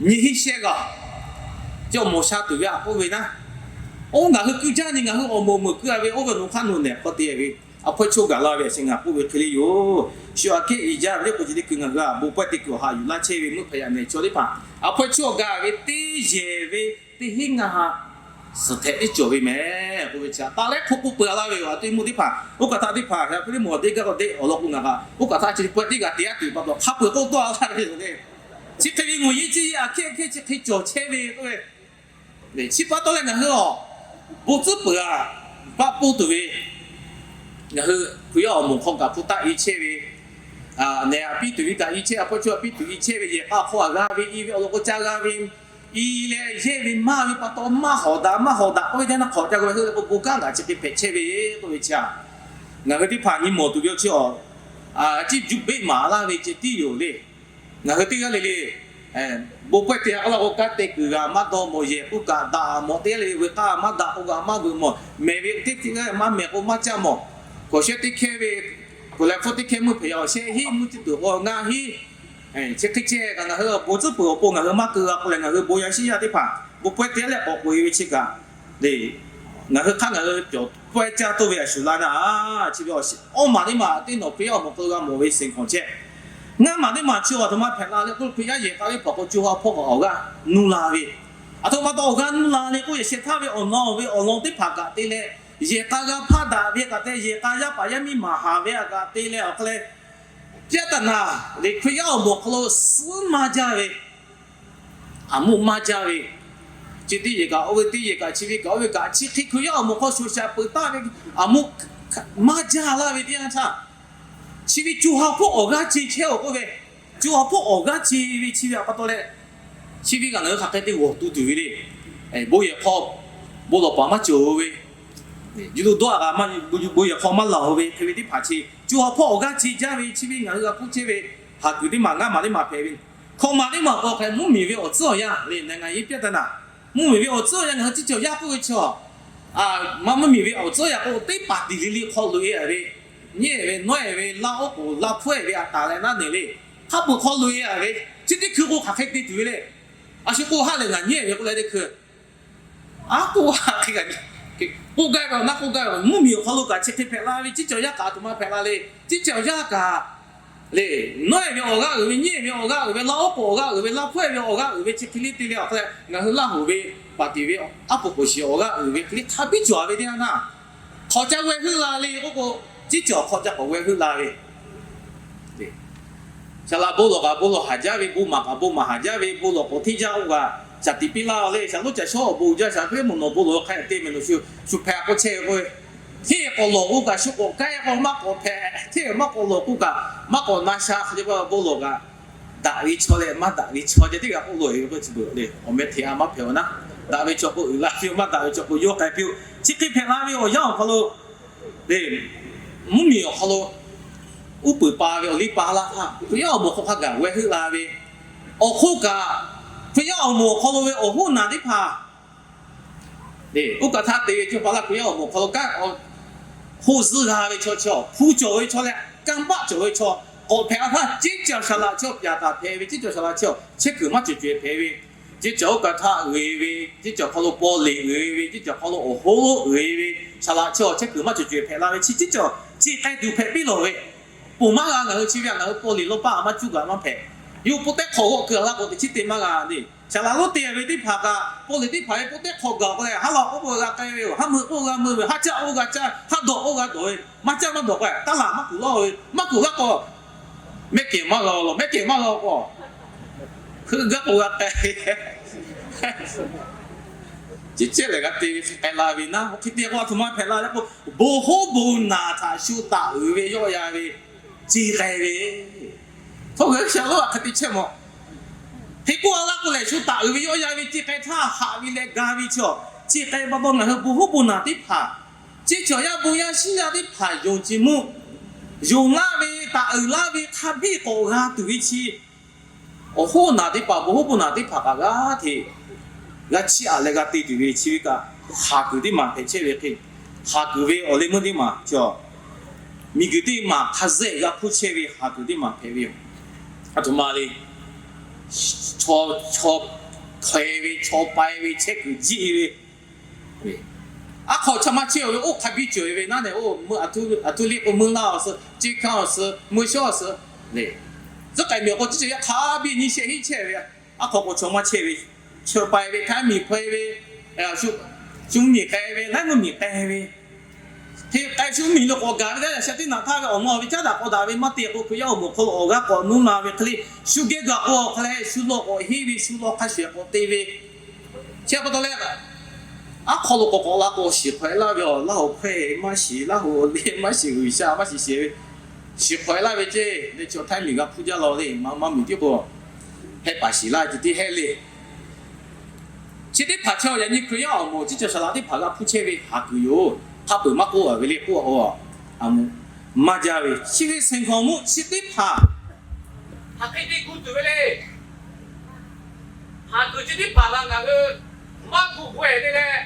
nyiˇ hinˉ shehˆ g'a. Chi awˬ moˍ sha tuˬ ve a k'oˆ ve naˉ, oˇ ngaˬ hui keu jaˇ nyi ngaˬ hui awˬ moˍ meuˍ keu a ve oˇ ve awˬ nu hk'aˇ nu nehˬ k'awꞈ te ve, a hpawˇ chaw gaˬ la ve a shu ngaˬ k'oˆ ve hk'e le yoˬ. Shu aꞈ kehˉ i jaˇ ve le k'o, chi teˇ hkui ngaˬ hui a bon pawehˇ te kuiˬ awˬ ha yuˬ laˇ chehˇ ve meuˇ hpehꞈ yaꞈ nehˬ chaw teˇ hpaˍ, a hpawˇ chaw gaˬ ve teˇ yehˬ ve teˇ hinˉ ngaˇ ha suhˍ htehꞈ teˇ cawˬ ve meh k'oˆ ve chi a taˍ leh hk'oˆ k'oˆ peuˬ a laˇ ve yoˬ. A teˇ mvuhˇ teˇ hpaˍ oˇ kaˬ htaˇ teˇ hpaˍ hk'e a hk'e le mawˬ deˇ gaˇ k'o deˇ awˬ lawn k'o ngaˬ kaꞈ oˇ kaˬ htaˇ chi pawehˇ teˇ g'aˇ te a tuˬ pa taw hk'a peuˬ k'oˆ tawˆ a laˇ ve yoˬ le. Chi hk'e ve ngawˬ yeˇ ceˇ yeˇ aꞈ kehˉ hkehˇ chi hk'e cawˬ chehˇ ve k'oˆ ve, chi pa taw leh ngaˬ hui a bon tcuhˉ peuˬ a, paˆ poˇ tuˬ ve, ngaˬ hui Hkriꞈ yaˇ awˬ moˍ hk'aw kaꞈ hpu taˆ i chehˇ ve, nehˬ aꞈ piˇ tuˬ ve kaꞈ i chehˇ, a hpawˇ chaw aꞈ piˇ tuˬ i chehˇ ve, yehˬ k'a hk'aw a g'a ve i ve awˬ lawn k'o ca g'a ve, i leh yehˇ ve maˇ ve pa taw maˇ hawˍ daꞈ maˇ hawˍ daꞈ k'oˆ ve teˇ naˇ hk'awꞈ ca k'oˆ ve hui k'o bon kanˉ gaꞈ chi hk'e hpehꞈ chehˇ ve k'oˆ ve chi a, ngaˬ hui teˇ hpaˍ nyi mawˬ tuˬ ve chi a, ciˉ juˆ beˆ maˍ laˇ ve ceh tiˉ yoˬ le. Ngaˬ hui teˇ g'aˇ le le, bon pawehˇ te a k'oˆ la k'o kanˉ te kuiˬ g'a maˇ dawˇ mawˬ, yehˬ k'oˆ kaꞈ daꞈ mawˬ, teˇ g'aˇ le le veuꞈ k'aˇ maˇ daꞈ k'oˆ g'a maˇ veuꞈ mawˬ, mehˬ ve teˇ teˇ g'aˇ maˇ mehˬ k'o maˇ caˇ mawˬ, k'awꞈ shehˉ teˇ hkehˇ ve, k'oˍ leh hpfuhˇ teˇ hkehˇ meuˇ hpehꞈ yaꞈ awˬ shehˆ hiˉ meuˇ teˇ tuˬ k'o ngaˇ hiˉ, chi hk'e ceh kaꞈ ngaˬ hui awˬ bon tcuhˉ peuˬ awˬ pon ngaˬ hui maˇ keu g'a k'oˆ leh ngaˬ hui bon yaˇ shiˉ yaˇ teˇ hpaˍ bon pawehˇ te leh k'awꞈ k'oꞈ e ve chi kaꞈ le, ngaˬ hui hk'aˇ ngaˬ hui cawˬ pawehˇ caˇ toˇ ve a shu laˇ naˇ, chi ve awˬ awˇ maˬ teˇ maˬ teˇ nawˬ Hkriꞈ yaˇ awˬ moˍ hk'aw lo g'a mawˬ ve seˍ hk'awꞈ chehˇ Ngaˇ maˬ teˇ maˬ chi awˬ htoꞈ ma hpehꞈ la le k'oˆ, Hkriꞈ yaˇ yehˬ k'a ve hpaˍ k'o co ha hpawˇ awˬ g'aˇ nuˇ la ve, aˬ htoꞈ ma taw awˬ g'aˇ nuˇ la le k'oˆ, yehˬ shehˍ htaˇ ve awˬ na ve awˬ lawn teˇ hpaˍ kaꞈ te leh, yehˬ k'a g'a hpaˇ daꞈ ve kaꞈ te, yehˬ k'a yaˇ paˍ yaˇ miˇ maˍ haˍ ve kaꞈ te leh awˬ hk'aw leh, ပြဿနာ le Hkriꞈ yaˇ awˬ moˍ awˬ hk'aw lo suhˉ maˇ jaˇ ve, aˬ muˆ maˇ jaˇ ve, chi teˇ yehˬ kaꞈ oˇ ve teˇ yehˬ kaꞈ chi ve kaꞈ oˇ ve kaꞈ chi hk'e Hkriꞈ yaˇ awˬ moˍ hk'aw shoˍ shaˍ peuˬ taˍ ve, aˬ muˆ maˇ jaˇ laˇ ve teˇ yanˇ htaˇ, chi ve co ha hpawˇ awˬ g'aˇ ce chehˇ-oˬ k'oˆ ve, co ha hpawˇ awˬ g'aˇ ce ve chi ve pa taw leh, chi ve kaꞈ ngaˬ hui hk'aˬ hk'e te g'awˬ tu tuˬ ve le. Bon yehˬ hk'aw bon lawˬ paˍ maˇ cawˬ ve, yuˬ lo dawˇ a g'a maˇ, bon yehˬ hk'aw maˇ laˬ-oˬ ve hk'e ve teˇ hpaˍ chi co ha hpawˇ awˬ g'aˇ ce jaˇ ve chi ve ngaˬ hui g'a hpuˇ chehˇ ve, haˍ kuiˬ teˇ maˬ ngaˇ maˬ teˇ maˬ hpehꞈ ve, hkawꞈ maˬ teˇ maˬ k'o hk'e mvuhˇmiˬ ve awˬ tcuhˉ awˬ yanˇ le နိုင်ငံရေးပြဿနာ, mvuhˇmiˬ ve awˬ tcuhˉ awˬ yanˇ ngaˬ hui teˇ cawˬ yaˇ k'oˆ ve chaw, maˇ mvuhˇmiˬ ve awˬ tcuhˉ awˬ yanˇ k'o teˇ paˍ tiˍ le le hk'aw loꞈ-e ve, nyi-e ve nawˉ-e ve laˇ oˉ k'oˍ laˇ hpfuhˇ-e ve aꞈ taˍ leh naˉ neˬ le, hk'a peu-eˬ hk'aw loꞈ-e ve, chi teˇ hkui k'o hk'aˬ hk'e te tuˬ ve le. A shu k'oˆ haˉ lehˬ ngaˬ nyi-e ve k'oˆ leh teˇ hkui, a k'oˆ haˉ hk'e g'a, k'oˆ gaˇ ve awˬ naˉ k'oˆ gaˇ ve mvuhˇmiˬ awˬ hk'aw lo kaꞈ chi hk'e hpehꞈ la ve, teˇ cawˬ yaˇ kaꞈ aˬ htoꞈ ma hpehꞈ la le, teˇ cawˬ yaˇ kaꞈ le, nawˉ-e ve awˬ g'aˇ uiˍ ve, nyi-e ve awˬ g'aˇ uiˍ ve, laˇ oˉ k'oˍ awˬ g'aˇ uiˍ ve, laˇ hpfuhˇ-e ve awˬ g'aˇ uiˍ ve chi hk'e le te leh awˬ hk'aw leh ngaˬ hui Laˇ huˍ ve paˍ tiˍ ve aˉ poꞈ k'oˍ shiˍ awˬ g'aˇ uiˍ ve hk'e le hk'a biˇ cawˬ ve teˇ yanˇ htaˇ, hk'awꞈ ca g'aweh heuˆ la le k'oˆ k'o, teˇ cawˬ hk'awꞈ ca k'awꞈ g'aweh heuˆ la ve Saˍ laꞈ bon lawˬ kaꞈ bon lawˬ haˍ jaˇ ve, bon maˍ kaꞈ bon maˍ haˍ jaˇ ve, bon lawˬ k'awꞈ hteˇ jaˇ k'oˆ kaꞈ, shaˍ tiꞈ piˇ laˇ-oˬ le. Shaˍ lonˉ caˬ shawˉ awˬ bon jaˇ shaˍ hk'e le mvuhˇ naw bon lawˬ hk'a te meh nawˬ shu shu hpehꞈ k'oˆ chehˇ ve k'o, hteˇ k'awꞈ lawˬ k'oˆ kaꞈ shu k'awꞈ k'ai k'o maˇ k'awꞈ hpehꞈ, hteˇ maˇ k'awꞈ lawˬ k'oˆ kaꞈ maˇ k'awꞈ na sha hk'a jaˇ ve bon lawˬ kaꞈ, daꞈ ve chaw leh maˇ daꞈ ve chaw ceh teˇ g'aˇ k'oˆ lo-e ve k'o chi beuꞈ le awˬ meh hteꞈ a maˇ hpehꞈ-oˬ naˉ, daꞈ ve chaw k'o uiˍ la piˇ-oˬ, maˇ daꞈ ve chaw k'o yawˇ k'ai piˇ-oˬ. Chi hk'e hpehꞈ la ve awˬ yanˇ awˬ hk'aw lo le, mvuhˇmiˬ awˬ hk'aw lo uˉ peunˍ pa ve awˬ liˇ pa laˇ htaˇ, Hkriꞈ yaˇ awˬ moˍ hk'aw hk'a gaˬ g'aweh heuˆ la ve, awˬ hk'oˆ kaꞈ Hkriꞈ yaˇ awˬ moˍ awˬ hk'aw lo ve awˬ hoˉ naˬ teˇ hpaˍ le, oˇ kaꞈ htaˇ te ve cawˇ pa laˇ Hkriꞈ yaˇ awˬ moˍ awˬ hk'aw lo kanˉ hoˆ zuhˇ g'a ve chaw, chaw hpu cawˬ ve chaw leh kanˇ paˆ cawˬ ve chaw, k'awꞈ hpehꞈ a htaˇ, ceˇ caˬ saˍ laꞈ chaw pyaˍ taˍ hpehꞈ ve, ceˇ caˬ saˍ laꞈ chaw chehˇ kuiˬ maˇ cawˬ cawehˬ hpehꞈ ve, ceˇ caˬ oˇ kaꞈ htaˇ uiˍ ve, ceˇ caˬ hk'aw lo paw leꞈ uiˍ ve, ceˇ caˬ hk'aw lo awˬ hoˉ uiˍ ve, saˍ laꞈ chaw chehˇ kuiˬ maˇ cawˬ cawehˬ hpehꞈ la ve chi ceˇ caˬ ceˇ k'ai tuˬ hpehꞈ piˇ lawˬ ve, ponˬ maˇ g'a ngaˬ hui chi ve a ngaˬ hui paw leꞈ lawˇ paˇ a maˇ cuˇ kaꞈ maˇ hpehꞈ. Yawˇ hui po tehˉ hk'awꞈ g'awˆ keu a laˇ k'o teꞈ chiˉ te maˇ g'a le. Saˍ laꞈ lonˉ te ve teˇ hpaˍ kaꞈ paw leꞈ teˇ hpaˍ ve po tehˉ hk'awꞈ gaˬ k'o leh, haˉ law k'oˆ k'o g'a k'ai ve yoˬ, haˉ meuꞈ k'oˆ g'a meuꞈ ve, haˉ caˆ k'oˆ g'a caˆ, haˉ dawꞈ k'oˆ g'a dawꞈ ve, maˇ caˆ maˇ dawꞈ k'o taˇ laˬ maˇ kuˬ laˇ ve, maˇ kuˬ laˇ k'o mehˆ kehˬ maˇ g'a law, mehˆ kehˬ maˇ g'a k'o hk'e gaˇ k'o g'a k'ai. Ceˇ cehˇ lehˬ g'a te ve hk'e k'ai la ve naˉ, hk'e te k'o a htoꞈ ma hpehꞈ la le k'o, bon hoˉ bon naˬ htaꞈ shu taˍ uiˍ ve yawˆ yan ve ceˇ k'ai ve Htawˇ ngaˬ hui Shaˍ lonˉ a hk'e te chehˇ mawˬ. Hk'e k'oˆ a laˇ k'o lehˬ, shu taˍ uiˍ ve yawˆ yan ve ceˇ k'ai htaˇ haꞈ ve leh ga ve chaw, ceˇ k'ai pa taw ngaˬ hui bon hoˉ bon naˬ teˇ hpaˍ, ceˇ caˬ yaˇ bon yaˇ shiˉ yaˇ teˇ hpaˍ yonˍ ce mvuhˇ, yonˍ laˇ ve, taˍ uiˍ laˇ ve hk'a biˇ k'awꞈ g'a tuˬ ve chi, awˬ hoˉ naˬ teˇ hpaˍ, bon hoˉ bon naˬ teˇ hpaˍ kaꞈ g'aˇ hteꞈ g'a chiˇ aꞈ leh g'a te tuˬ ve chi ve kaꞈ, haˍ kuiˬ teˇ maˬ hpehꞈ chehˇ ve hk'e, haˍ kuiˬ ve awˬ leh meuˇ teˇ maˬ cawˬ, miˬguiˬ teˇ maˬ hk'a zehˆ g'a hpuˇ chehˇ ve haˍ kuiˬ teˇ maˬ hpehꞈ ve yoˬ. A htoꞈ ma le, chaw, chaw hkaweh ve, chaw pai ve, chehˇ kuiˬ jiˆ ve, aˉ hk'aw chaw maˇ chehˇ-oˬ ve, oˇ hk'a biˇ cawˬ ve naˉ nehˬ, oˇ aˬ htoꞈ liˇ k'o meuˇ laˇ awˬ suh, ceˇ hkanˇ awˬ suh, meuˇ shawˉ awˬ suh le, tcuhˉ k'ai miˬ awˬ k'o chi cawˬ yaˇ hk'a biˇ nyi shehˆ hiˆ chehˇ ve, aˉ hk'aw k'o chaw maˇ chehˇ ve, chaw pai ve, htaˇ miˬ hpaw ve, shu mvuhˇmiˬ k'ai ve, laiˉ mvuhˇmiˬ k'ai ve, hk'e k'ai shu mvuhˇmiˬ lo k'awꞈ gaˬ ve, yaˇ yaꞈ sha teˇ naꞈ htaˇ ve awˬ lawn ve caˉ daꞈ k'aw daꞈ ve maˇ te k'o, Hkriꞈ yaˇ awˬ moˍ hk'aw lo awˬ g'aˇ k'awꞈ nuˇ la ve hk'e le, shu geh gaˬ k'o awˬ hk'a leh shu law k'awꞈ henˇ ve, shu law hk'a shuˍ k'awꞈ te ve, chi pa taw leh, aˉ hk'aw lo k'awꞈ k'awꞈ la k'o shiˍ hk'aweh laˇ ve, awˬ laˇ awˬ hkawehˇ maˇ shiˍ, Laˇ huˍ awˬ leh maˇ shiˍ, G'uiˬsha maˇ shiˍ shiˍ ve, shiˍ hk'aweh laˇ ve ceˇ le, chi awˬ htaˇ miˬ g'a hpuˇ jaˇ law le, maˇ miˬ tiˉ k'o, heh paˍ shiˍ laˇ ce tiˉ heh le. Chi teˇ hpaˍ chaw yaꞈ nyi Hkriꞈ yaˇ awˬ moˍ ceˇ caˬ saˍ laꞈ teˇ hpaˍ g'a hpuˇ chehˇ ve haˍ kuiˬ yoˬ. Hk'a peuˬ maˇ k'oˆ a ve le k'oˆ a, maˇ jaˇ ve chi ve seˍ hkaoˍ mvuhˇ chi teˇ hpaˍ hk'aˬ hk'e te gu tuˬ ve le. Haˍ kuiˬ chi teˇ hpaˍ la ngaˬ hui maˇ gu gu-e te leh,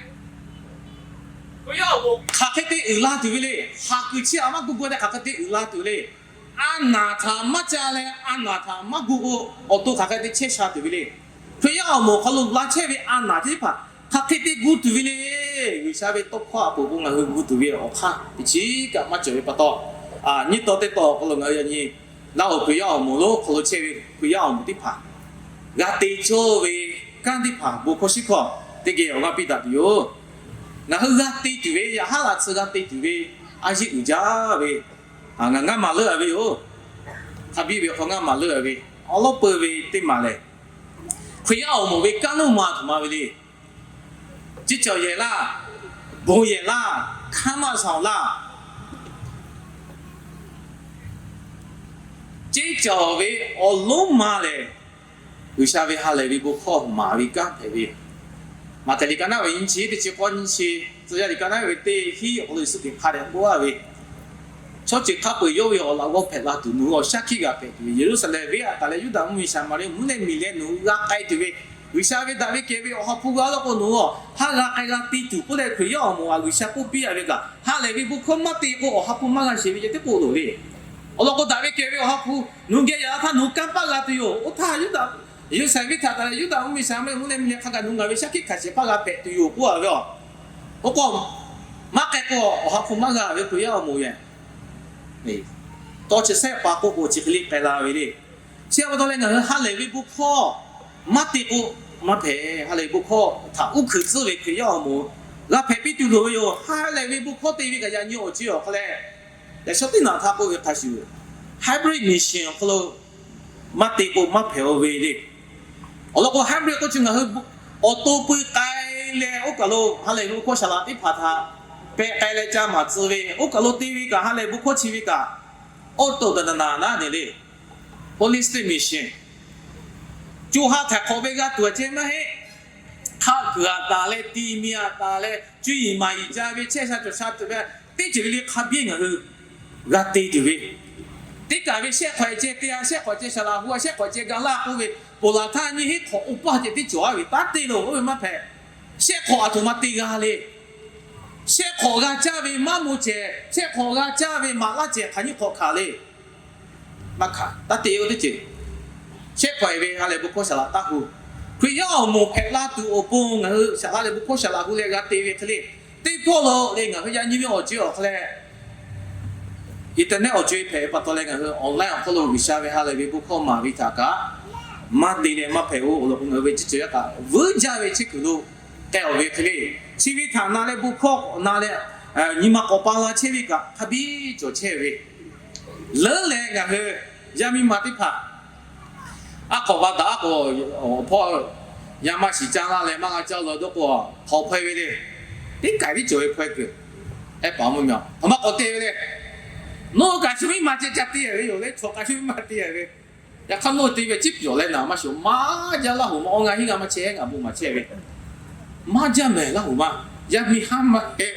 Hkriꞈ yaˇ awˬ moˍ hk'aˬ hk'e te uiˍ la tuˬ ve le. Haˍ kuiˬ chi a maˇ gu gu-e te hk'aˬ hk'e te uiˍ la tuˬ le. A naˍ htaꞈ maˇ ca leh a naˍ htaꞈ maˇ gu k'o, awˬ to hk'aˬ hk'e te chehˇ sha tuˬ ve le. Hkriꞈ yaˇ awˬ moˍ awˬ hk'aw lo la chehˇ ve a naˍ teˇ hpaˍ hk'aˬ hk'e te gu tuˬ ve le. G'uiˬsha ve tawˇ hkawˇ a poˍ k'o ngaˬ hui gu tuˬ ve awˬ hk'aˇ teˇ chiˉ kaꞈ maˇ cawˬ ve pa taw, nyiˇ taw teˇ taw awˬ hk'aw lo ngaˬ hui yaꞈ nyi Laˇ huˍ Hkriꞈ yaˇ awˬ moˍ lonˉ hk'aw lo chehˇ ve Hkriꞈ yaˇ awˬ moˍ teˇ hpaˍ g'a te cawˇ ve kanˉ teˇ hpaˍ bon hkawˇ shiˉ hkawˇ teˇ geh awˬ g'aˇ piˇ daꞈ tuˬ yoˬ. Ngaˬ hui g'a te tuˬ ve, yaꞈ haˉ laꞈ tsuhˇ g'a te tuˬ ve, a yeˇ uiˍ jaˇ ve, ngaˬ ngaˇ maˬ leuˉ a ve yoˬ. Hk'a biˇ ve hk'aw ngaˇ maˬ leuˉ a ve, awˉ lawˉ peu ve teˇ maˬ lehˬ, Hkriꞈ yaˇ awˬ moˍ ve kanˉ lonˉ ma tuˬ ma ve le. Ciˇ cawˬ yehˬ laˇ, bon yehˬ laˇ, hkaˇ maˇ shaˍ laˇ. Ciˇ cawˬ ve awˬ lonˉ ma lehˬ, G'uiˬsha ve ha lehˬ ve bon hkawˇ maˍ ve kanˉ hpehꞈ ve. Maꞈhtehˍ liꞈ ka naˉ ve nyiˇ chi teˇ chi k'awˇ nyiˇ chi, tcuh yaˇ liꞈ ka naˉ ve teˇ hiˉ awˬ hk'aw lo Yeˍsuˆ Hkriꞈ hk'a dehꞈ k'oˆ laˇ ve, chaw ceuˬ hk'a peu-eˬ yawˇ ve awˬ laꞈ g'awˇ hpehꞈ la tuˬ nawˬ hui awˬ shaˉ hkiˆ g'a hpehꞈ tuˬ ve, Yeˍruˆsaˍlehnˍ venˇ aꞈ taˍ leh Yuˇdaꞈ mvuhˇmiˬ Saˍmaˍriˆ mvuhˇ leh miˬ leh nawˬ hui g'a k'ai tuˬ ve, G'uiˬsha ve daꞈ ve kehˬ ve Awˬ ha hpu g'a law k'o nawˬ hui a haˉ g'a k'ai g'a te tuˬ k'oˆ leh Hkriꞈ yaˇ awˬ moˍ a G'uiˬsha k'oˆ piˇ a ve kaꞈ, ha lehˬ ve bon hkawˇ maˇ te k'o Awˬ ha hpu maˇ g'a sheˍ ve ceh teˇ k'oˆ loˍ le. Awˬ lawn k'o, daꞈ ve kehˬ ve Awˬ ha hpu nawˬ hui geh yaꞈ la htaˇ nawˬ hui kanˇ paˆ g'a tuˬ yoˬ. Oˇ htaˇ Yuˇdaꞈ, Yeˍruˆsaˍlehnˍ venˇ htaꞈ taˍ leh Yuˇdaꞈ mvuhˇmiˬ Saˍmaˍriˆ mvuhˇ leh miˬ leh hk'a gaˬ nawˬ hui ngaˬ ve shaˉ hkiˆ hkanˍ shehˍ hpaˇ g'a hpehꞈ tuˬ yoˬ k'oˆ a ve a. Oˇ k'o, maˇ k'ai k'o Awˬ ha hpu maˇ g'a ve Hkriꞈ yaˇ awˬ moˍ yehˬ tawˇ chi sehˆ pa k'oˆ k'o chi hk'e le k'ai la ve le. Chi pa taw leh ngaˬ hui ha lehˬ ve bon hkawˇ maˇ te k'o maˇ hpehꞈ. Ha lehˬ ve bon hkawˇ htaꞈ uˉ hkuiꞈ tcuhˉ ve Hkriꞈ yaˇ awˬ moˍ g'a hpehꞈ piˇ tuˬ loˍ ve yoˬ. Ha lehˬ ve bon hkawˇ te ve kaꞈ yaꞈ nyi awˬ ceuˬ awˬ hk'aw leh, yaꞈ shawˉ teˇ naꞈ htaˇ k'oˆ ve hk'a shuˍ, hybrid mission awˬ hk'aw lo maˇ te k'o maˇ hpehꞈ-o ve le. Awˬ lawn k'o, hybrid k'oˆ chi ngaˬ hui awˬ to pui k'ai leh oˇ kaˬ lo ha lehˬ ve bon hkawˇ saˍ laꞈ teˇ hpaˍ htaꞈ pehꞈ k'ai leh ca maˍ tcuh ve, oˇ kaˬ lo te ve kaꞈ ha lehˬ bon hkawˇ chi ve kaꞈ, awˬ to daꞈ daꞈ naˍ naˉ ne le. Holistic mission. Co ha htaiˍ hk'awꞈ ve g'a tuˬ a ceh maˇ heˆ. Hk'a kuiˬ aꞈ taˍ leh, ti mi aꞈ taˍ leh, cuˇ yiˍ maˍ yiˍ ca ve, chehˇ sha cawˬ sha tuˬ ve, teˇ ceuˬ le le hk'a biˇ ngaˬ hui g'a te tuˬ ve, teˇ kaˬ ve shehˆ hk'awꞈ ceh te a, shehˆ hk'awꞈ ceh saˍ laꞈ hu a, shehˆ hk'awꞈ ceh ga laˇ k'oˆ ve, ponˬ laˬ htaˇ nyiˇ hinˉ hk'awꞈ oˇ paˇ ceh teˇ cawˬ a ve taˇ te loˬ oˇ ve maˇ hpehꞈ. Shehˆ hk'awꞈ aˬ htoꞈ ma te g'a le. Shehˆ hk'awꞈ g'a caˇ ve maˇ mo cehˬ, shehˆ hk'awꞈ g'a caˇ ve maꞈ laˇ cehˬ hk'aˬ nyiˇ hk'awꞈ hkanˍ le. Maˇ hkanˍ, taˇ te-o teˇ ceuˬ. Shehˆ hk'awꞈ e ve ha lehˬ bon hkawˇ saˍ laꞈ taˇ hu. Hkriꞈ yaˇ awˬ moˍ hpehꞈ la tuˬ awˬ pon ngaˬ hui saˍ laꞈ leh bon hkawˇ saˍ laꞈ hu leh g'a te ve hk'e le, teˇ pawˆ lo le ngaˬ hui yaꞈ nyi ve awˬ ceuˬ awˬ hk'aw leh, internet awˬ co-e hpehꞈ ve pa taw leh ngaˬ hui online awˬ hk'aw lo G'uiˬsha ve ha lehˬ ve bon hkawˇ maˍ ve htaꞈ kaꞈ maˇ te leh maˇ hpehꞈ-o. Awˬ lawn k'o, ngaˬ hui ve ciˇ cawˬ yaˇ kaꞈ vuiˇ jaˇ ve chehˇ kuiˬ lo k'ai-awˬ ve hk'e le, chi ve htaꞈ na leh bon hkawˇ na leh nyi ma k'awꞈ pa la chehˇ ve kaꞈ hk'a biˇ cawˬ chehˇ ve, leuˉ leh ngaˬ hui yaˇ miˇ ma teˇ hpaˍ aˉ hk'awꞈ va daꞈ aˉ k'o, awˬ hpawˇ yaˇ maˇ shiˍ caˇ laˇ leh maˇ g'a caˇ la dawˇ k'o, hk'awꞈ hpaw-e ve le. Teˇ kaiˬ tiˉ cawˬ ve hpaw-e kuiˬ, ehˉ paˍ mvuhˇmiˬ-oˬ, hk'aˬ ma k'awꞈ te ve le. Nawˬ kaꞈ shu miˇ ma ceh ca te ve yoˬ le, chaw kaꞈ shu miˇ ma te ve. Yaꞈ hk'aˇ nawˬ te ve ciˉ pyawˬ leh naˍ maˇ shoˍ, maˇ jaˇ Laˇ hoꞈ ma, awˬ ngaˬ hiˉ g'a maˇ chehˇ, ngaˬ bon maˍ chehˇ ve, maˇ jaˇ mehˍ Laˇ hoꞈ ma. Yaˇ miˇ haˉ maˇ heˆ.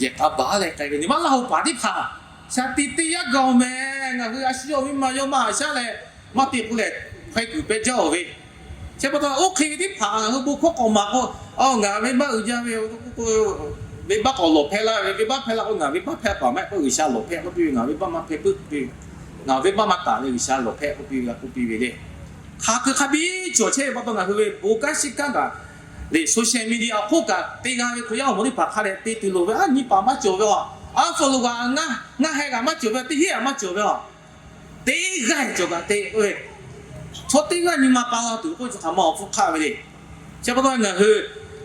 Yehˬ k'a baˬ leh k'ai ve nyi ma Laˇ hoꞈ paˍ teˇ hpaˍ shaˍ tiꞈ te yaˇ gaˬ-oˬ mehˍ. Ngaˬ hui a shu yawˇ miˇ ma yawˇ maˇ haꞈ shaˉ leh maˇ te k'o lehˬ, hpaw-e kuiˬ pehˇ jaˇ-oˬ ve. Chi pa taw oˇ hk'e ve teˇ hpaˍ ngaˬ hui bon hkawˇ k'awꞈ maˍ k'o, a ngaˬ venˇbaˆ uiˍ jaˇ ve, venˇbaˆ k'awꞈ lawˬ hpehˇ laˇ ve, venˇbaˆ hpehˇ laˇ k'o ngaˬ venˇbaˆ hpehˇ paˍ maˇ heˆ k'o G'uiˬsha lawˬ hpehˇ k'oˆ piˇ ve, ngaˬ venˇbaˆ maˇ hpehˇ puiˉ piˇ ve, ngaˬ venˇbaˆ maˇ taˍ ve G'uiˬsha lawˬ hpehˇ k'oˆ piˇ ve, k'oˆ piˇ ve le. Hk'aˬ hk'e hk'a biˇ cawˬ chehˇ ve pa taw ngaˬ hui ve bon kanˉ shiˉ kanˉ kaꞈ le social media awˬ hk'oˆ kaꞈ te g'a ve Hkriꞈ yaˇ awˬ moˍ teˇ hpaˍ hk'a dehꞈ te tuˬ loˍ ve, a nyi paˍ maˇ cawˬ ve a, a follower ngaˇ heh kaꞈ maˇ cawˬ ve, teˇ hinˉ kaꞈ maˇ cawˬ ve a, teˇ g'aˇ cawˬ kaꞈ te k'oˆ ve, chaw teˇ g'aˇ nyi ma pa la tuˬ k'oˆ ve chi hk'aˬ ma awˬ hpfuhˇ hk'aˆ ve le. Chi pa taw ngaˬ hui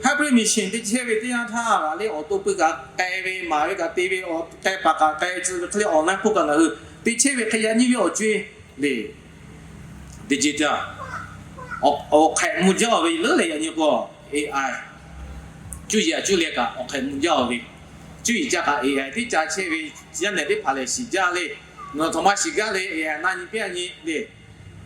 hybrid mission te chehˇ ve teˇ yanˇ htaˇ kaꞈ le awˬ to pui kaꞈ k'ai ve maˍ ve kaꞈ te ve, awˬ k'ai paˍ kaꞈ k'ai tcuh ve hk'e le online hk'oˆ kaꞈ ngaˬ hui te chehˇ ve hk'e yaꞈ nyi ve awˬ co-e le digital awˬ hk'ehꞈ mvuh jaˇ-oˬ ve leuˉ leh yaꞈ nyi k'o, A I cuˇ yiˍ a cuˇ leh kaꞈ awˬ hk'ehꞈ mvuh jaˇ-oˬ ve, cuˇ yiˍ ca kaꞈ A I tiˉ ca chehˇ ve, yaˇ nehˬ teˇ hpaˍ lehˬ shiˍ jaˇ le. Nawˬ htaꞈ ma shiˍ gaˇ le, A I na nyi piˇ a nyi le.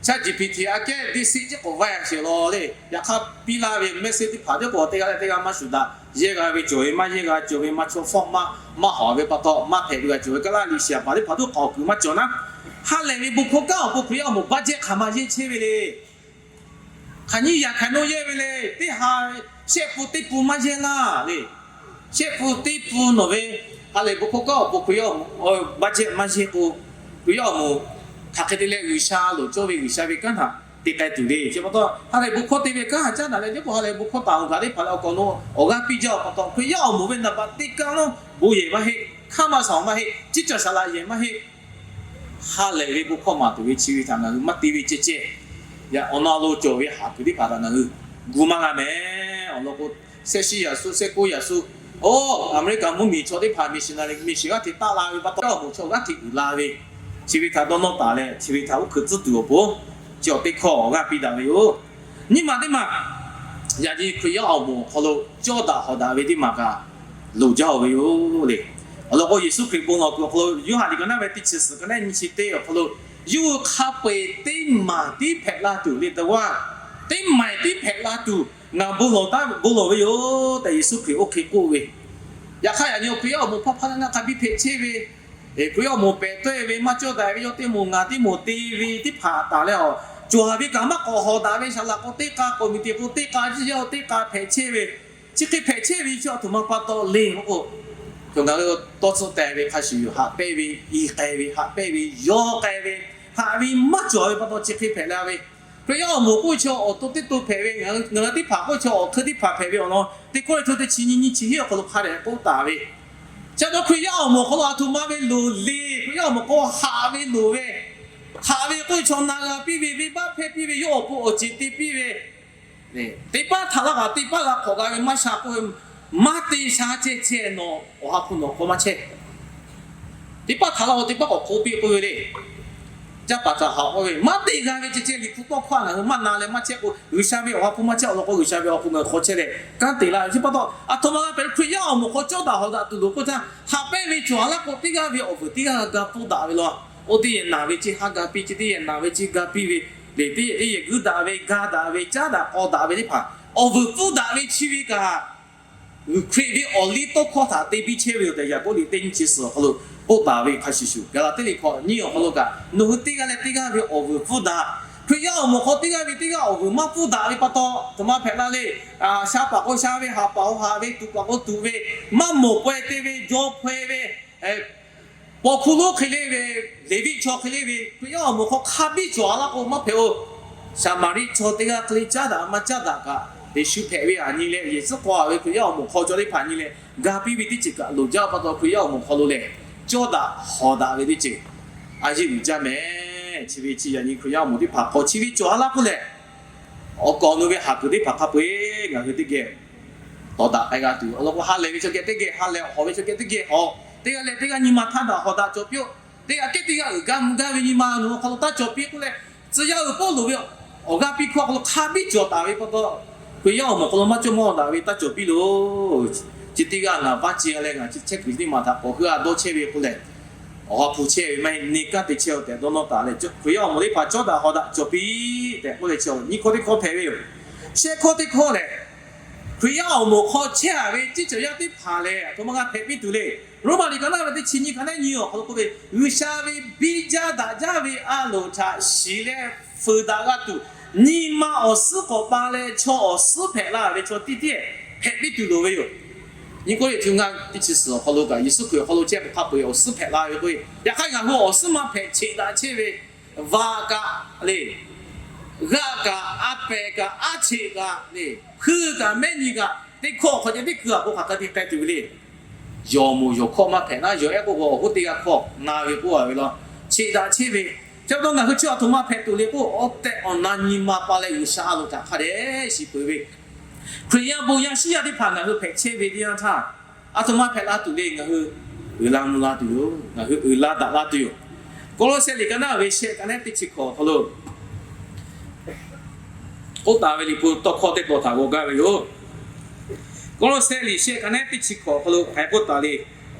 ChatGPT aꞈ kehˉ DeepSeek ciˉ k'awꞈ vaˇ sheˍ law le. Yaꞈ hk'aˇ piˇ laˇ ve message teˇ hpaˍ tiˉ k'o teˇ g'aˇ leh teˇ g'aˇ maˇ shuˍ daꞈ. Yehˇ g'a ve cawˬ ve maˇ yehˇ g'a cawˬ ve maˇ chaw fawˆ maˇ, maˇ hawˍ ve pa taw maˇ hpehꞈ ve g'a cawˬ ve kaˇ laˇ liꞈ shiˍ aꞈ paˍ teˇ hpaˍ tuˉ k'awꞈ kuiˬ maˇ cawˬ naˉ, ha lehˬ ve bon hkawˇ kanˉ awˬ pon Hkriꞈ yaˇ awˬ moˍ budget hk'aˬ ma yehˇ chehˇ ve le. Hk'aˬ nyiˇ yaꞈ hk'aˬ nawˇ yehˇ ve le. Teˇ ha shehˆ pun teˇ pun maˇ yehˇ laˇ le. Shehˆ pun teˇ pun nawˬ ve ha lehˬ bon hkawˇ kanˉ awˬ pon Hkriꞈ yaˇ awˬ moˍ budget maˇ yehˇ k'o, Hkriꞈ yaˇ awˬ moˍ hk'aˬ hk'e te leh G'uiˬsha loˍ cawˇ ve G'uiˬsha ve kanˉ htaꞈ te k'ai tuˬ le. Chi pa taw ha lehˬ bon hkawˇ te ve kanˉ haꞈ caˉ naˍ leh, teˇ k'o ha lehˬ bon hkawˇ taˍ awˬ gaˬ teˇ hpaˍ leh awˬ kawꞈ nawˬ awˬ g'aˇ piˇ jaˇ-oˬ pa taw, Hkriꞈ yaˇ awˬ moˍ ve naˍ baꞈ teˇ kanˉ lonˉ bon yehˬ maˇ heˆ, hkaˇ maˇ shaˍ maˇ heˆ, ciˉ cawˬ saˍ laꞈ yehˬ maˇ heˆ. ha lehˬ ve bon hkawˇ maˍ tuˬ ve chi ve htaꞈ ngaˬ hui maˇ te ve ceh ceh, yaꞈ awˬ na lo cawˬ ve haˍ kuiˬ teˇ hpaˍ htaꞈ ngaˬ hui gu maˇ g'a mehˍ. Awˬ lawn k'o, shehˆ shiˉ yaꞈ suhˆ, shehˆ koˉ yaꞈ suhˆ, oˇ Aˍmeˍriˆkaˍ mvuhˇmiˬ chaw teˇ hpaˍ missionary, mission g'aˇ hteꞈ taˆ la ve pa taw, awˬ moˍ chaw g'aˇ hteꞈ uiˍ la ve, chi ve htaꞈ dawˇ nawˇ taˍ leh, chi ve htaꞈ uˉ hkui tcuhˉ tuˬ awˬ pon, chi awˬ teˇ hkawˇ awˬ g'aˇ piˇ daꞈ ve yoˬ. Nyiˇ maˬ teˇ maˬ, yaꞈ nyi Hkriꞈ yaˇ awˬ moˍ awˬ hk'aw lo cawˇ daꞈ hawˍ daꞈ ve teˇ maˬ kaꞈ loˍ jaˇ-oˬ ve yoˬ le. Awˬ lawn k'o, Yeˍsuˆ Hkriꞈ bon lawˬ kuiˬ awˬ hk'aw lo Yoˇhanˬ liꞈ ka naˉ ve teˇ chi suhˍ ka naˉ nyiˇ chi teˇ awˬ hk'aw lo, yawˇ hui hk'a peu-eˬ teˇ maˬ tiˉ hpehꞈ la tuˬ le, teˇ waˇ teˇ maˬ tiˉ hpehꞈ la tuˬ ngaˬ bon lawˬ taˉ bon lawˬ ve yoˬ tehꞈ Yeˍsuˆ Hkriꞈ oˇ hk'e k'oˆ ve. Yaꞈ hk'aˇ, yaꞈ nyi Hkriꞈ yaˇ awˬ moˍ hpaˇ hpaˇ naˆ naˆ hk'a biˇ hpehꞈ chehˇ ve, Hkriꞈ yaˇ awˬ moˍ pehꞈ tawˆ-e ve, maˇ cawˇ daꞈ ve yawˇ teˇ moˍ ngaˬ teˇ moˍ te ve teˇ hpaˍ taˍ leh, a, cawˬ ve kaꞈ maˇ k'awꞈ hawˍ daꞈ ve, saˍ laꞈ k'o teˇ k'a, committee k'o teˇ k'a, ciˇ yaˇ teˇ k'a hpehꞈ chehˇ ve, chi hk'e hpehꞈ chehˇ ve chi aˬ htoꞈ ma pa taw le k'o, ngaˬ hui tawˇ tcuhˆ teh ve hk'a shuˍ yoˬ, haꞈ pehnˇ ve, i k'ai ve, haꞈ pehnˇ ve, yawˇ k'ai ve, haꞈ ve maˇ cawˬ ve pa taw chi hk'e hpehꞈ la ve. Hkriꞈ yaˇ awˬ moˍ k'oˆ ve chaw awˬ to teˇ to hpehꞈ ve, ngaˬ hui teˇ hpaˍ k'oˆ ve chaw awˬ hk'eun teˇ hpaˍ hpehꞈ ve awˬ lawn, teˇ hkawˇ le hto teˇ chi nyiˇ nyiˇ chi hiˉ awˬ hk'aw lo hk'a dehꞈ k'oˆ taˍ ve. Chi pa taw Hkriꞈ yaˇ awˬ moˍ awˬ hk'aw lo aˬ htoꞈ ma ve loˍ le, Hkriꞈ yaˇ awˬ moˍ k'o haꞈ ve loˍ ve, haꞈ ve k'oˆ ve chaw na g'a piˇ ve, venˇbaˆ hpehˇ piˇ ve, yawˇ awˬ pon awˬ ceˬ te piˇ ve, teˇ paˉ htaꞈ laˇ kaꞈ teˇ paˉ g'a hk'awꞈ g'a ve maˇ sha k'oˆ ve, maˇ te sha ceh ceh nawˬ awˬ ha hpu nawˬ hk'aw maˇ chehˇ. Teˇ paˉ htaꞈ laˇ-o, teˇ paˉ k'awꞈ hk'oˆ piˇ k'oˆ ve le. Caˇ paˍ htaꞈ haꞈ k'oˆ ve, maˇ te g'a ve ceh ceh Liꞈ hpu tawˇ hkawˇ ngaˬ hui maˇ na leh maˇ chehˇ k'o, G'uiˬsha ve awˬ ha hpu maˇ chehˇ awˬ lawn k'o, G'uiˬsha ve awˬ ha hpu ngaˬ hui hk'aw chehˇ leh kanˉ te laˇ ve. Chi pa taw, aˬ htoꞈ ma g'a hpehꞈ, Hkriꞈ yaˇ awˬ moˍ hk'aw cawˇ daꞈ hawˍ daꞈ tuˬ loˍ k'oˆ htaˇ, haꞈ pehnˇ ve cawˬ a laˇ k'o, teˇ g'aˇ ve awˬ vuiˬ teˇ g'aˇ g'a pfuhˇ daꞈ ve law. Oˇ teˇ yehˬ naˬ ve chi ha ga piˇ, chi teˇ yehˬ naˬ ve chi ga piˇ ve, le teˇ yehˬ teˇ yehˬ guiˇ daꞈ ve, ga daꞈ ve, caˉ daꞈ k'aw daꞈ ve teˇ hpaˍ awˬ vuiˬ pfuhˇ daꞈ ve chi ve kaꞈ, Hkriꞈ ve awˬ liˇ tawˇ hkawˇ htaꞈ te piˇ chehˇ ve yoˬ tehꞈ Yaˍkoˆ liꞈ teˇ nyiˇ chi suhˍ awˬ hk'aw lo k'oˆ taˍ ve hk'a shuˍ shuˍ, Gaˍlaˍtiˆ liꞈ hkawꞈ nyiˇ awˬ hk'aw lo kaꞈ, nawˬ hui teˇ g'aˇ leh teˇ g'aˇ ve awˬ vuiˬ pfuhˇ daꞈ. Hkriꞈ yaˇ awˬ moˍ hk'aw teˇ g'aˇ ve teˇ g'aˇ awˬ vuiˬ maˇ pfuhˇ daꞈ ve pa taw, aˬ htoꞈ ma hpehꞈ la le. Sha paˍ k'o sha ve, haˍ paˍ k'o haˍ ve, tuꞈ paˍ k'o tuꞈ ve, maˇ mawˬ pawehˇ te ve, jaw hpaw-e ve, paw hkuˇ lonˉ hk'e le ve, Leˍviˆ chaw hk'e le ve, Hkriꞈ yaˇ awˬ moˍ hk'aw hk'a biˇ cawˬ a laˇ k'o maˇ hpehꞈ-o. Saˍmaˍriˆ chaw teˇ g'aˇ hk'e le caˉ daꞈ maˇ caˉ daꞈ kaꞈ, Yeˍsuˆ hpehꞈ ve aꞈ nyi leh, yehˬ tcuhˉ k'aw-a ve Hkriꞈ yaˇ awˬ moˍ hk'aw cawˬ teˇ hpaˍ nyi leh, ga piˇ ve teˇ ceuˬ kaꞈ loˍ jaˇ pa taw, Hkriꞈ yaˇ awˬ moˍ hk'aw lo lehˬ, cawˇ daꞈ hawˍ daꞈ ve teˇ ceuˬ a yeˇ uiˍ jaˇ mehˍ. Chi ve chi yaꞈ nyi Hkriꞈ yaˇ awˬ moˍ teˇ hpaˍ hk'aw chi ve cawˬ a laˇ k'oˆ lehˬ, awˬ kawꞈ nawˬ ve haˍ kuiˬ teˇ hpaˍ hk'a peu-eˬ ngaˬ hui teˇ geh tawˍ daꞈ k'ai g'a tuˬ yoˬ. Awˬ lawn k'o, ha lehˬ ve chaw geh teˇ geh ha lehˬ, hawˍ ve chaw geh teˇ geh hawˍ, teˇ g'aˇ leh teˇ g'aˇ nyi ma htaˇ daꞈ hawˍ daꞈ cawˬ piˇ-oˆ. Teˇ g'aˇ kehˉ teˇ g'aˇ uiˍ ga mvuh gaˇ ve nyi ma nawˬ hui hk'aw lo taˇ cawˬ piˇ k'oˆ leh, tcuh yaˇ uiˍ Pawˇluꞈ ve awˬ g'aˇ piˇ hkawˇ hk'aw lo hk'a biˇ cawˬ taˍ ve pa taw, Hkriꞈ yaˇ awˬ moˍ hk'aw lo maˇ cawˇ maˇ daꞈ ve taˇ cawˬ piˇ loˬ. Chi teˇ g'aˇ ngaˬ vaˇ ce leh ngaˬ chi chehˇ kuiˬ teˇ maˬ htaꞈ k'awꞈ heuˆ a dawˇ chehˇ ve k'oˆ lehˬ, awˬ ha hpu chehˇ ve maˇ heˆ, neˇ kanˉ te chehˇ-oˬ tehꞈ dawˇ nawˇ taˍ leh, Hkriꞈ yaˇ awˬ moˍ teˇ hpaˍ cawˇ daꞈ hawˍ daꞈ cawˬ piˇ tehꞈ k'oˆ leh, chi nyiˇ hkawˇ teˇ hkawˇ hpehꞈ ve yoˬ. Shehˆ hkawˇ teˇ hkawˇ lehˬ, Hkriꞈ yaˇ awˬ moˍ hk'aw chehˇ a ve teˇ ceuˬ yaˇ teˇ hpaˍ lehˬ, aˬ htoꞈ ma g'a hpehꞈ piˇ tuˬ le. Roˉmaꞈ liꞈ ka naˉ ve teˇ chi nyiˇ ka naˉ nyi awˬ hk'aw lo k'oˆ ve, G'uiˬsha ve biˇ jaˇ daꞈ jaˇ ve a loˍ htaꞈ shiˍ leh fuiˍ daꞈ g'a tuˬ, nyi ma awˬ suhˉ k'awꞈ pa leh chaw awˬ suhˉ hpehꞈ la ve chaw tiˇ tiˉ hpehꞈ piˇ tuˬ loˍ ve yoˬ. Nyi k'oˆ ve, htu ngaˇ teˇ chi suhˍ awˬ hk'aw lo kaꞈ Yeˍsuˆ Hkriꞈ awˬ hk'aw lo chehˇ hk'a peu-eˬ awˬ suhˉ hpehꞈ la ve k'o, yaꞈ hk'aˇ ngaˬ hui awˬ suhˉ maˇ hpehꞈ cheꞈ daꞈ chehˇ ve, vaꞈ kaꞈ le, g'aˆ kaꞈ, a pehˍ kaꞈ, aˉ cheꞈ kaꞈ le, hpuiˇ kaꞈ, mehˉ nyi kaꞈ, teˇ hkawˇ awˬ hk'aw ceh teˇ kuiˬ a k'o hk'aˬ hk'e te k'ai tuˬ ve le. Yawˬ moˍ yawˬ hkawˇ maˇ hpehꞈ naˉ, yawˬ ehˉ k'oˆ k'o awˬ hoˉ teˇ g'aˇ hkawˇ na ve k'oˆ a ve law, cheꞈ daꞈ chehˇ ve. Chi pa taw ngaˬ hui chi aˬ htoꞈ ma hpehꞈ tuˬ le k'o, awˬ tehˬ awˬ na nyi ma pa leh G'uiˬsha a loˍ htaꞈ hk'a dehꞈ shiˍ peuˬ ve, Hkriꞈ yaˇ bon yaˇ shiˉ yaˇ teˇ hpaˍ ngaˬ hui hpehꞈ chehˇ ve teˇ yanˇ htaˇ, aˬ htoꞈ ma hpehꞈ la tuˬ le, ngaˬ hui uiˍ la mvuh la tuˬ yoˬ. Ngaˬ hui uiˍ la daꞈ la tuˬ yoˬ. Kawˇlawˇsehˆ liꞈ ka naˉ ve shehˆ ka naˉ teˇ chi hkawꞈ hk'aw lo k'oˆ taˍ ve Liꞈ hpu tawˇ hkawˇ teˇ taw htaꞈ g'aw gaˇ ve yoˬ. Kawˇlawˇsehˆ liꞈ shehˆ ka naˉ teˇ chi hkawꞈ hk'aw lo hk'aˬ hk'e k'oˆ taˍ le.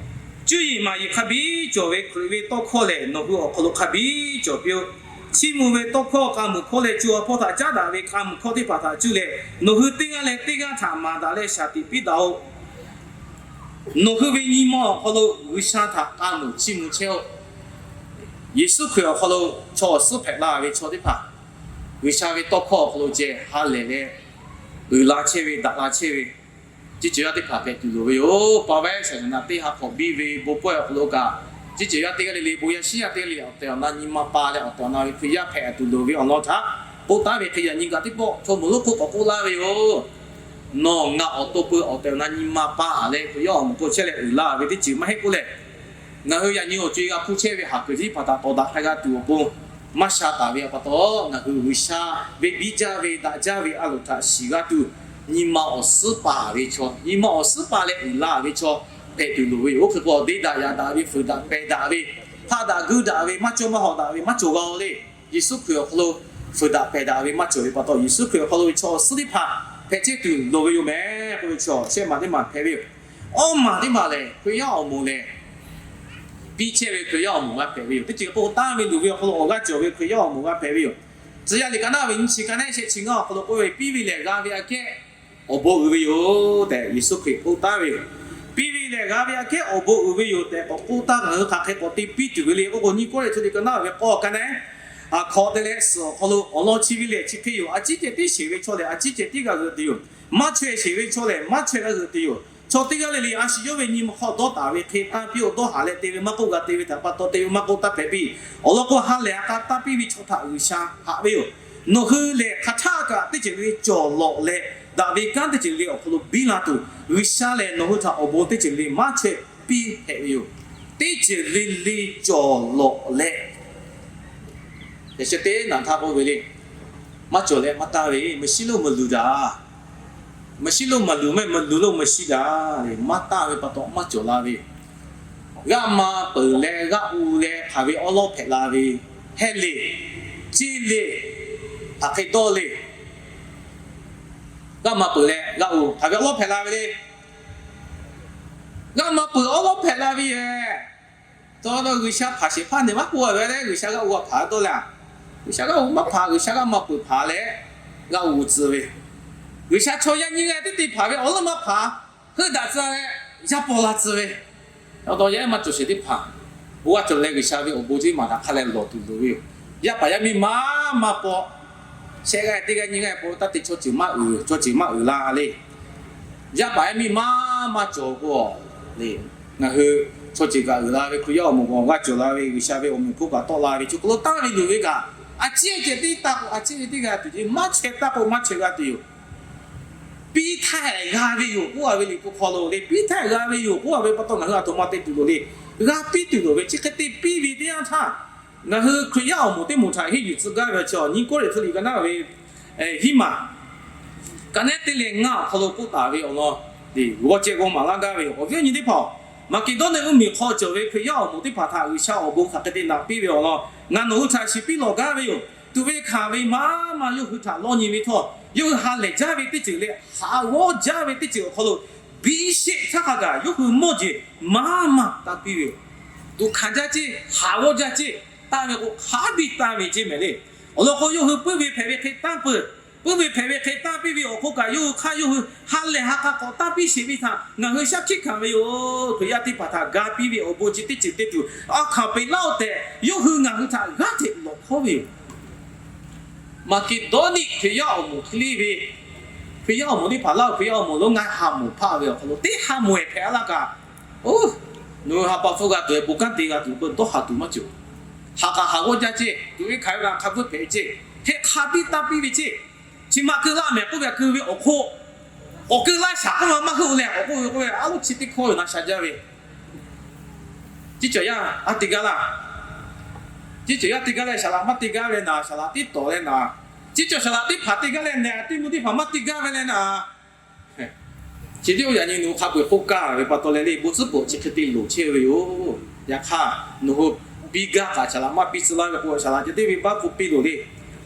Cuˇ yiˍ maˍ yiˍ hk'a biˇ cawˬ ve Hkriꞈ ve tawˇ hkawˇ lehˬ, nawˬ hui awˬ hk'aw lo hk'a biˇ cawˬ piˇ-oˆ. Chiˇ mvuh ve tawˇ hkawˇ k'a muiˬ hkawˇ leh co ha hpawˇ htaꞈ caˉ daꞈ ve k'a muiˬ hkawˇ teˇ hpaˍ htaꞈ cuˇ leh, nawˬ hui teˇ g'aˇ leh teˇ g'aˇ htaꞈ maˍ daꞈ leh shaˍ tiꞈ piˇ daꞈ-oꞈ. Nawˬ hui ve nyi ma awˬ hk'aw lo G'uiˬsha htaꞈ k'a muiˬ chiˇ mvuh chehˇ-oˆ. Yeˍsuˆ Hkriꞈ awˬ hk'aw lo chaw awˬ suhˉ hpehꞈ la ve chaw teˇ hpaˍ, G'uiˬsha ve tawˇ hkawˇ awˬ hk'aw lo ceh ha lehˬ leh, uiˍ la chehˇ ve, daꞈ la chehˇ ve, teˇ ceuˬ yaˇ teˇ hpaˍ hpehꞈ tuˬ loˍ ve yoˬ. Pa vaiˉ shaˍ gaˬ na teˇ ha hk'awꞈ biˇ ve bon pawehˇ awˬ hk'aw lo kaꞈ, teˇ ceuˬ yaˇ teˇ g'aˇ le le, bon yaˇ shiˉ yaˇ teˇ g'aˇ le le, awˬ tehˬ awˬ na nyi ma pa leh awˬ tehˬ awˬ na ve Hkriꞈ yaˇ hpehꞈ tuˬ loˍ ve awˬ lawn htaꞈ k'oˆ taˉ ve hk'e, yaꞈ nyi kaꞈ teˇ pawˆ chaw moˍ lonˉ hk'oˆ k'awꞈ k'oˆ laˇ ve yoˬ. Nawˬ ngaˬ awˬ to peu awˬ tehˬ awˬ na nyi ma pa leh Hkriꞈ yaˇ awˬ moˍ hk'aw chehˇ leh uiˍ la ve teˇ ceuˬ maˇ heˆ k'oˆ leh, Ngaˬ hui yaꞈ nyi awˬ co-e g'a hpuˇ chehˇ ve haˍ kuiˬ teˇ hpaˍ htaꞈ tawˍ daꞈ hk'a g'a tuˬ awˬ pon maˇ sha taˍ ve pa taw, ngaˬ hui G'uiˬsha ve biˇ jaˇ ve daꞈ jaˇ ve a loˍ htaꞈ shiˍ g'a tuˬ, nyi ma awˬ suhˉ paˍ ve chaw, nyi ma awˬ suhˉ paˍ leh uiˍ la ve chaw hpehꞈ tuˬ loˍ ve yoˬ. Oˇ hk'e k'o, deˇ daꞈ yaꞈ daꞈ ve, fuiˍ daꞈ pehˬ daꞈ ve, hpaˆ daꞈ guˇ daꞈ ve, maˇ cawˇ maˇ hawˍ daꞈ ve maˇ cawˬ g'a-o le. Yeˍsuˆ Hkriꞈ awˬ hk'aw lo fuiˍ daꞈ pehˬ daꞈ ve maˇ cawˬ ve pa taw, Yeˍsuˆ Hkriꞈ awˬ hk'aw lo ve chaw awˬ suhˉ teˇ hpaˍ hpehꞈ chehˇ tuˬ loˍ ve yoˬ meh k'oˆ ve chaw shehˆ maˬ teˇ maˬ hpehꞈ ve yoˬ. Awˇ maˬ teˇ maˬ lehˬ, Hkriꞈ yaˇ awˬ moˍ lehˬ, piˇ chehˇ ve Hkriꞈ yaˇ awˬ moˍ g'a hpehꞈ ve yoˬ. Teˇ ceuˬ k'o, tanˇ ve luˬ ve awˬ hk'aw lo awˬ g'aˇ cawˬ ve Hkriꞈ yaˇ awˬ moˍ g'a hpehꞈ ve yoˬ. Tcuh yaˇ liꞈ ka naˉ ve nyiˇ chi ka naˉ shehˆ chi ngaˇ awˬ hk'aw lo k'oˆ ve, Piˇ ve lehˬ g'a ve aꞈ kehˉ awˬ bon uiˍ ve yoˬ tehꞈ Yeˍsuˆ Hkriꞈ k'oˆ taˍ ve yoˬ. Piˇ ve lehˬ g'a ve aꞈ kehˉ awˬ bon uiˍ ve yoˬ tehꞈ k'awꞈ k'oˆ taˍ, ngaˬ hui hk'aˬ hk'e k'awꞈ te piˇ tuˬ ve le k'oˆ k'o, Nyiˇ Kawˇrenˍhtuˆ liꞈ ka naˉ ve k'awˇ ka naˉ, hk'awꞈ te leh suhˍ awˬ hk'aw lo awˬ lawn chi ve lehˬ chi hk'e yoˬ. A ciˉ ceh tiˉ sheˍ ve chaw lehˬ, a ciˉ ceh tiˉ g'a g'euꞈ tuˬ yoˬ. Maˇ chaweh sheˍ ve chaw lehˬ, maˇ chaweh g'a g'euꞈ tuˬ yoˬ. Chaw teˇ g'aˇ le le a shu yawˇ ve nyi ma hk'aw dawˇ taˍ ve hk'e tanˇ piˇ-oˆ. Dawˇ haˍ leh te ve maˇ k'oˆ, g'a te ve htaꞈ pa taw te ve maˇ k'oˆ, taˇ hpehꞈ piˇ. Awˬ lawn k'o, ha lehˬ ha k'a tanˇ piˇ ve chaw htaꞈ G'uiˬsha haꞈ ve yoˬ. Nawˬ hui lehˬ hk'aˬ htaˆ kaꞈ teˇ ceuˬ le le cawˬ lawꞈ leh, daꞈ ve kanˉ teˇ ceuˬ le le awˬ hk'aw lo biˇ la tuˬ, G'uiˬsha lehˬ nawˬ hui htaꞈ awˬ bon teˇ ceuˬ le le maˇ chaweh piˇ hpehꞈ ve yoˬ. Teˇ ceuˬ le le cawˬ lawꞈ leh, yaꞈ sheh teˇ naˍ htaˇ k'oˆ ve le, maˇ cawˬ leh maˇ tanˇ ve, maˇ shiˉ lo maˇ luˬ daꞈ. Maˇ shiˉ lo maˇ luˬ meh, maˇ luˬ lo maˇ shiˉ daꞈ le. Maˇ tanˇ ve pa taw maˇ cawˬ la ve, g'aˇ ma peuˬ leh g'aˇ u leh hk'aˬ ve awˉ lawˉ hpehꞈ la ve, heh le, ceˇ le, hk'aˬ hk'e dawˇ le. G'aˇ ma peuˬ leh g'aˇ u hk'aˬ ve awˉ lawˉ hpehꞈ la ve le. G'aˇ ma peuˬ awˉ lawˉ hpehꞈ la ve yoˬ. Tawˇ dawˇ G'uiˬsha hpanˍ sheˍ hpaˇ nehˬ maˇ k'oˆ a ve leh, G'uiˬsha g'aˇ u g'a hpanˍ dawˇ le. G'uiˬsha g'aˇ u maˇ hpanˍ, G'uiˬsha g'aˇ ma peuˬ hpanˍ leh g'aˇ u tcuh ve, G'uiˬsha chaw yaˇ nyiˇ g'aˇ teˇ te hpanˍ ve awˬ leuˉ maˇ hpanˍ, heuˆ daꞈ tcuh leh yaˇ paw la tcuh ve, tawˇ dawˇ yaˇ maˇ cawˬ sheˍ teˇ hpaˍ, bon g'a cawˬ leh G'uiˬsha ve awˬ bon teˇ maˬ htaꞈ hk'a leh lawˬ tuˬ loˍ ve yoˬ. Yaˇ paˍ yaˇ miˇ maˇ maˇ paw, shehˆ g'aˇ teˇ g'aˇ nyiˇ g'aˇ paw taˇ te, chaw ceuˬ maˇ uiˍ, chaw ceuˬ maˇ uiˍ la le. Yaˇ paˍ yaˇ miˇ maˇ maˇ cawˬ k'o, le, ngaˬ hui chaw ceuˬ kaꞈ uiˍ la ve, Hkriꞈ yaˇ awˬ moˍ kaꞈ g'a cawˬ la ve, G'uiˬsha ve awˬ meꞈ hk'oˆ kaꞈ tawˆ la ve, chaw hk'aw lo tanˇ ve luˬ ve kaꞈ, a ciˉ ceh tiˉ taˇ k'o, a ciˉ ve teˇ g'a tuˬ ce, maˇ chaweh taˇ k'o maˇ chaweh g'a tuˬ yoˬ. Piˇ htaˇ g'a ve yoˬ k'oˆ a ve Liꞈ hpu hk'aw lo le, piˇ htaˇ g'a ve yoˬ k'oˆ a ve pa taw ngaˬ hui a htoꞈ ma te tuˬ loˍ le. G'a piˇ tuˬ loˍ ve, chi hk'e te piˇ ve teˇ yanˇ htaˇ, ngaˬ hui Hkriꞈ yaˇ awˬ moˍ teˇ moˍ htaꞈ henˇ yuˬ tcuh gaˇ ve awˬ chi, Nyiˇ Kawˇrenˍhtuˆ liꞈ ka naˉ ve hiˉ maˬ ka naˉ teˇ leh ngaˇ awˬ hk'aw lo k'oˆ taˍ ve awˬ lawn, g'aw ceh g'aw maˍ laˇ gaˇ ve yoˬ. Awˬ viˉ awˬ nyi teˇ hpaˍ-oˬ, Maˍkeˍdawˇniˆ mvuhˇmiˬ hk'aw cawˬ ve Hkriꞈ yaˇ awˬ moˍ teˇ hpaˍ htaꞈ G'uiˬsha awˬ bon hk'aˬ hk'e te naꞈ piˇ ve awˬ lawn ngaˬ nawˬ hui htaꞈ shiˍ piˇ lawˬ gaˇ ve yoˬ. Tuꞈ ve hkanˍ ve maˇ maˇ yawˇ hui htaꞈ lawˇ nyi ve htawˇ, yawˇ hui ha lehˬ jaˇ ve teˇ ceuˬ leh haꞈ g'awˇ jaˇ ve teˇ ceuˬ awˬ hk'aw lo biˇ sheˆ htaˇ hk'a gaˬ yawˇ hui mawˇ jeˬ maˇ maˇ taˇ piˇ ve yoˬ. Tuꞈ hkanˍ jaˇ ceˇ, haꞈ g'awˇ jaˇ ceˇ, tanˇ ve k'o hk'a biˇ tanˇ ve ceˇ mehˍ le. Awˬ lawn k'o, yawˇ hui puiˉ ve hpehꞈ ve hk'e tanˇ peuˬ. Puiˉ ve hpehꞈ ve hk'e tanˇ piˇ ve awˬ hk'oˆ kaꞈ, yawˇ hui hk'aˇ yawˇ hui ha lehˬ ha k'a k'awꞈ tanˇ piˇ sheˍ ve htaꞈ ngaˬ hui shaˉ hkiˆ hkanˍ ve yoˬ. Hkriꞈ yaˇ teˇ hpaˍ htaꞈ ga piˇ ve awˬ bon chi teˇ ceuˬ te tuˬ a hkanˍ peꞈ laˇ-oˆ tehꞈ, yawˇ hui ngaˬ hui htaꞈ g'aˇ hteꞈ lawˬ hkawˉ ve yoˬ. Maˍkeˍdawˇniˆ Hkriꞈ yaˇ awˬ moˍ hk'e le ve, Hkriꞈ yaˇ awˬ moˍ teˇ hpaˍ laˇ-oˬ, Hkriꞈ yaˇ awˬ moˍ lonˉ ngaˇ ha moˍ hpaˆ ve awˬ hk'aw lo teˇ ha moˍ ehˍ hpehꞈ laˇ kaꞈ, oˬ, nawˬ hui ha pa hpfuhˇ g'a tuˬ, bon kanˉ te g'a tuˬ k'o dawˇ haˍ tuˬ maˇ cawˬ. Haꞈ k'aꞈ haꞈ g'awˇ jaˇ ceˇ, tuꞈ ve hkanˍ ve kaꞈ hk'a bvuhˇ hpehꞈ ve ceˇ, hk'e hk'a biˇ tanˇ piˇ ve ceˇ, chi ma keu laˇ mehˍ k'oˆ ve a keu ve awˬ hk'oˆ, awˬ keu laˇ shaˍ k'oˆ ma maˇ heuˆ-oˬ leh k'awꞈ k'oˆ ve k'oˆ ve, a loˉ chi teˇ hkawˇ yoˬ na sha jaˇ ve. Ciˉ cawˬ yaˇ a te gaˇ laˇ. Ciˉ cawˬ yaˇ te gaˇ leh saˍ laꞈ maˇ te gaˇ ve naˍ, saˍ laꞈ tiˉ tawˍ leh naˍ, ciˉ cawˬ saˍ laꞈ teˇ hpaˍ te gaˇ leh nehˬ, a teˇ mvuhˇ teˇ hpaˍ maˇ te gaˇ ve leh naˍ, chi teˇ oˇ yaꞈ nyi nawˬ hui hk'a peu-eˬ k'oˆ kaˇ ve pa taw leh le, bon tcuhˉ peuˬ chi hk'e te loˍ chehˇ ve yoˬ. Yaꞈ hk'aˇ, nawˬ hui biˇ gaˇ kaꞈ saˍ laꞈ maˇ piˇ tcuh laˇ ve k'o, saˍ laꞈ ceh teˇ ve baˆ k'oˆ piˇ loˍ le.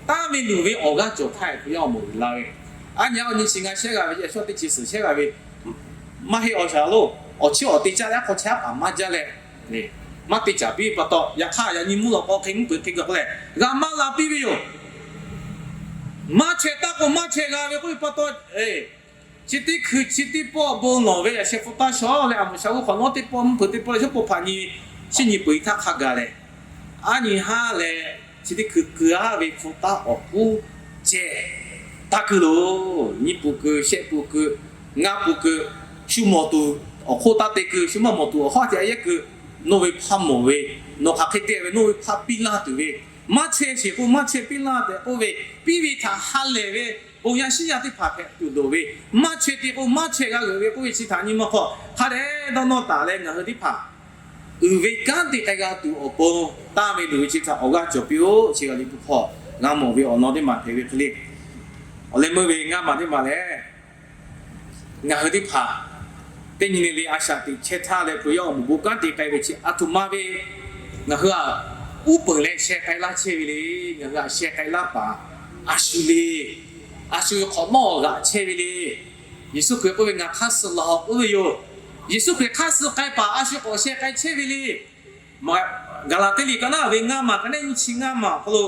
Tanˇ ve luˬ ve awˬ g'aˇ cawˬ htaˇ Hkriꞈ yaˇ awˬ moˍ uiˍ la ve, a nyi a nyi chi ngaˇ shehˉ g'a ve, yaꞈ shawˉ teˇ chi suhˍ shehˉ g'a ve, maˇ heˆ awˬ shaˍ laꞈ lo, awˬ chiˇ awˬ te caˇ leh hk'aw chehˇ paˍ maˇ jaˇ leh, maˇ te caˍ piˇ ve pa taw, yaꞈ hk'aˇ yaꞈ nyi mvuhˇ lawꞈ k'aw hk'e mvuhˇ peuˬ hk'e gaˬ k'oˆ leh g'a maˇ la piˇ ve yoˬ. Maˇ chaweh taˇ k'o maˇ chaweh g'a ve k'oˆ ve pa taw, chi teˇ hkui chi teˇ pawˆ bon lawˬ ve yaꞈ sheh hpu taˇ shawˉ leh a moˍ shaˍ g'uˇ hk'awꞈ nawˉ teˇ pawˆ mvuhˇ peuˬ teˇ pawˆ leh shawˉ pawˆ hpaꞈ nyi shinˉ nyi peuˬ-e htaˇ hk'a gaˬ leh, a nyi haˉ leh chi teˇ hkui keu-a ve hpu taˇ awˬ kuˉ ceh taˇ keu loˬ. Nyiˇ pun keu, shehˆ pun keu, ngaˇ pun keu, shu mawˬ tuˬ awˬ hk'oˆ taˇ te keu, shu maˇ mawˬ tuˬ awˬ hawˉ ceh a yehˉ keu, nawˬ ve hpaˇ mawˬ ve, nawˬ hk'aˬ hk'e te ve, nawˬ ve hpaˇ piˇ laˇ tuˬ ve, maˇ chaweh sheˍ k'o maˇ chaweh piˇ laˇ tehꞈ k'oˆ ve, piˇ ve htaꞈ ha lehˬ ve, bon yaˇ shinˉ yaˇ teˇ hpaˍ hpehꞈ tuˬ loˍ ve, maˇ chaweh te k'o maˇ chaweh g'a g'euꞈ ve k'oˆ ve chi htaꞈ nyi ma hk'aw hk'a dehꞈ dawˇ nawˇ taˍ leh ngaˬ hui teˇ hpaˍ uiˍ ve kanˉ te k'ai g'a tuˬ awˬ pon, tanˇ ve luˬ ve chi htaꞈ awˬ g'aˇ cawˬ piˇ-oˆ. Chi g'a Liꞈ hpu hk'aw g'a mawˬ ve awˬ lawn teˇ maˬ hpehꞈ ve hk'e le. Awˬ leh meuˇ ve ngaˇ maˬ teˇ maˬ lehˬ, ngaˬ hui teˇ hpaˍ teˇ nyi le le a shaꞈ teꞈ chehˇ htaˇ leh, Hkriꞈ yaˇ awˬ moˍ bon kanˉ te k'ai ve chi a htoꞈ ma ve ngaˬ hui aꞈ uˉ peunˍ leh sheh k'ai laˇ chehˇ ve le. Ngaˬ hui aꞈ sheh k'ai laˇ paˍ a shu le. A shu ve hk'awꞈ nawˉ g'aꞈ chehˇ ve le. Yeˍsuˆ Hkriꞈ k'oˆ ve, Ngaˬ hk'aˇ suh laˬ-oꞈ k'oˆ ve yoˬ. Yeˍsuˆ Hkriꞈ hk'aˇ suh k'ai paˍ a shu k'awꞈ sheh k'ai chehˇ ve le. Gaˍlaˍtiˆ liꞈ ka naˉ ve ngaˇ maˬ, ka naˉ nyiˇ chi ngaˇ maˬ awˬ hk'aw lo,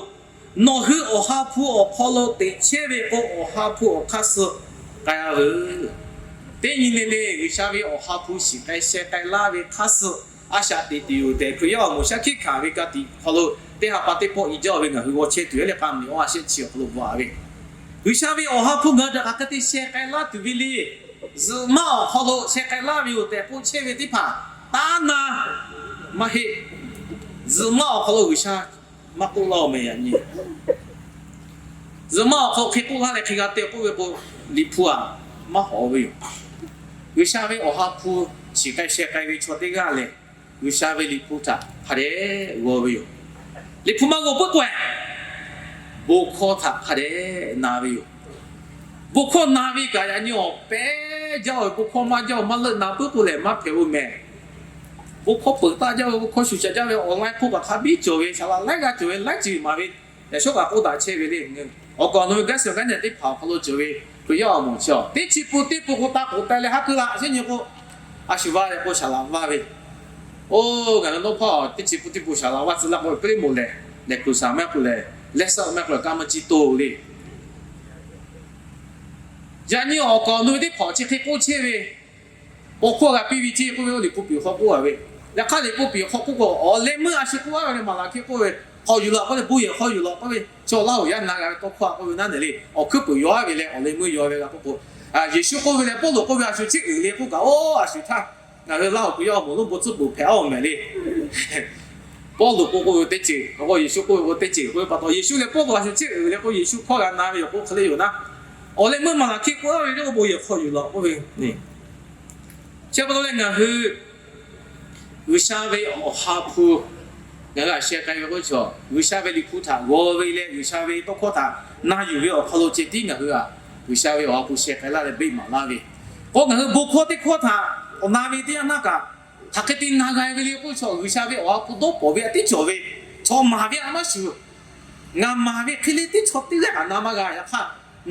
Nawˬ hui Awˬ ha hpu awˬ hk'aw lo teꞈ chehˇ ve k'o, Awˬ ha hpu awˬ hk'aˇ suh k'ai-a veuˬ. Teˇ nyi le le G'uiˬsha ve Awˬ ha hpu shiˍ k'ai sheh k'ai laˇ ve hk'aˇ suh a shaꞈ teꞈ tuˬ yoˬ tehꞈ, Hkriꞈ yaˇ awˬ moˍ shaˉ hkiˆ hkanˍ ve ka tiꞈ hk'aw lo teˇ ha pa teˇ pawˆ i jaˇ ve ngaˬ hui g'aw chehˇ tuˬ yaˇ leh k'a meuꞈ awˬ a shehˆ chi awˬ hk'aw lo bvuhꞈ-a ve, G'uiˬsha ve Awˬ ha hpu ngaˬ hui htaꞈ hk'aˬ hk'e te sheh k'ai laˇ tuˬ ve le. Zuhꞈ maˆ awˬ hk'aw lo sheh k'ai laˇ ve yoˬ tehꞈ k'oˆ chehˇ ve teˇ hpaˍ taˇ na maˇ heˆ. Zuhꞈ maˆ awˬ hk'aw lo G'uiˬsha maˇ k'oˆ laˇ-oˬ meh yaꞈ nyi. Zuhꞈ maˆ awˬ hk'aw hk'e k'oˆ laˇ leh hk'e g'a te k'oˆ ve k'o, Liꞈ hpu aꞈ maˇ hawˍ ve yoˬ. G'uiˬsha ve Awˬ ha hpu shiˍ k'ai sheh k'ai ve chaw teˇ g'aˇ lehˬ, G'uiˬsha ve Liꞈ hpu htaꞈ hk'a dehꞈ g'aw ve yoˬ. Liꞈ hpu maˇ g'aw puiˉ k'o-e, bon hkawˇ htaꞈ hk'a dehꞈ na ve yoˬ. Bon hkawˇ na ve kaꞈ yaꞈ nyi awˬ pehˉ jaˇ-oˬ ve, bon hkawˇ maˇ jaˇ-oˬ, maˇ leuˆ na puiˉ k'o lehˬ maˇ hpehꞈ-oˬ meh. Bon hkawˇ peuˬ taˇ jaˇ ve, bon hkawˇ shuˍ shaˍ jaˇ ve, awˬ laˇ hk'oˆ kaꞈ hk'a biˇ cawˬ ve, saˍ laꞈ laiˉ g'aˇ cawˬ ve, laiˉ ceuˬ maˍ ve, yaꞈ shawˉ kaꞈ k'oˆ daꞈ chehˇ ve le. Awˬ kaˍ awˬ nu ve gaˇ suhˍ gaˇ nehˬ teˇ hpaˍ awˬ hk'aw lo cawˬ ve Hkriꞈ yaˇ awˬ moˍ chi-a, teˇ chi pun teˇ pun k'o taˇ k'oꞈ teh leh haˉ keu laꞈ sheˉ nyi k'o, a shu vaˇ leh k'o saˍ laꞈ vaˇ ve, oˇ ngaˬ hui nawˇ hpawˇ teˇ chi pun teˇ pun saˍ laꞈ vaˇ tcuh laˇ k'o, Peˍtruˆ moˍ lehˬ, lehˬ kuˬ shaˍ maˇ k'oˆ lehˬ, lehˬ suhˆ maˇ k'oˆ lehˬ, kaˇ maˇ ciˇ toˇ le. Yaꞈ nyi awˬ kaˍ awˬ nu ve teˇ hpaˍ chi hk'e k'oˆ chehˇ ve, paw hkuˇ g'a piˇ ve ceˇ k'oˆ ve, oˇ Liꞈ hpu piˍ hk'aw k'oˆ-a ve. Yaꞈ hk'aˇ Liꞈ hpu piˍ hk'aw k'oˆ k'o, awˬ leh meuˇ a shu k'oˆ-a ve maˍ laˬ hk'e k'oˆ ve, hk'aw yuˬ laꞈ k'oˆ leh bon yehˬ hk'aw yuˬ laꞈ k'oˆ ve, chaw laˇ-oˬ yaˇ na g'a ve tawˇ hkawˇ-a k'oˆ ve naˉ nehˬ le, awˬ hkuiˉ puiˍ yaw-a ve leh awˬ leh meuˇ yaw ve g'a k'oˆ k'o, Yeˍsuˆ k'oˆ ve leh Pawˇluꞈ k'oˆ ve a shu chi uiˍ le k'oˆ kaꞈ, oˇ a shu htaˇ ngaˬ hui laˇ-oˬ Hkriꞈ yaˇ awˬ moˍ lonˉ bon tcuhˉ puˍ hpehꞈ-a-oˬ mehˍ le. Pawˇluꞈ k'oˆ k'oˆ ve teˇ ceuˬ, k'o Yeˍsuˆ k'oˆ ve k'o teˇ ceuˬ k'oˆ ve pa taw, Yeˍsuˆ leh Pawˇluꞈ a shu chi uiˍ le k'o, Yeˍsuˆ hkawˇ g'a na ve yoˬ k'o hk'e le yoˬ naˉ. Awˬ leh meuˇ maˍ laˬ hk'e k'oˆ-a ve le k'o, bon yehˬ hk'aw yuˬ laꞈ k'oˆ ve, chi pa taw leh ngaˬ hui G'uiˬsha ve Awˬ ha hpu ngaˬ hui aꞈ sheh k'ai ve k'oˆ ve chaw, G'uiˬsha ve Liꞈ hpu htaꞈ g'aw ve leh G'uiˬsha ve tawˇ hkawˇ htaꞈ na yuˬ ve awˬ hk'aw lo ceh tiˉ ngaˬ hui aꞈ G'uiˬsha ve Awˬ ha hpu sheh k'ai laˇ leh beˆ maˍ laˇ ve, k'o ngaˬ hui bon hkawˇ teˇ hkawˇ htaꞈ k'awꞈ na ve teˇ yanˇ naˆ kaꞈ, hk'aˬ hk'e te na g'a ve le k'oˆ ve chaw, G'uiˬsha ve Awˬ ha hpu dawˇ pawˍ ve aꞈ tiˉ cawˬ ve, chaw maˍ ve aꞈ maˇ shuˍ. Ngaˬ maˍ ve hk'e le teˇ chaw teˇ g'aˇ kaꞈ na maˇ g'a. Yaꞈ hk'aˇ,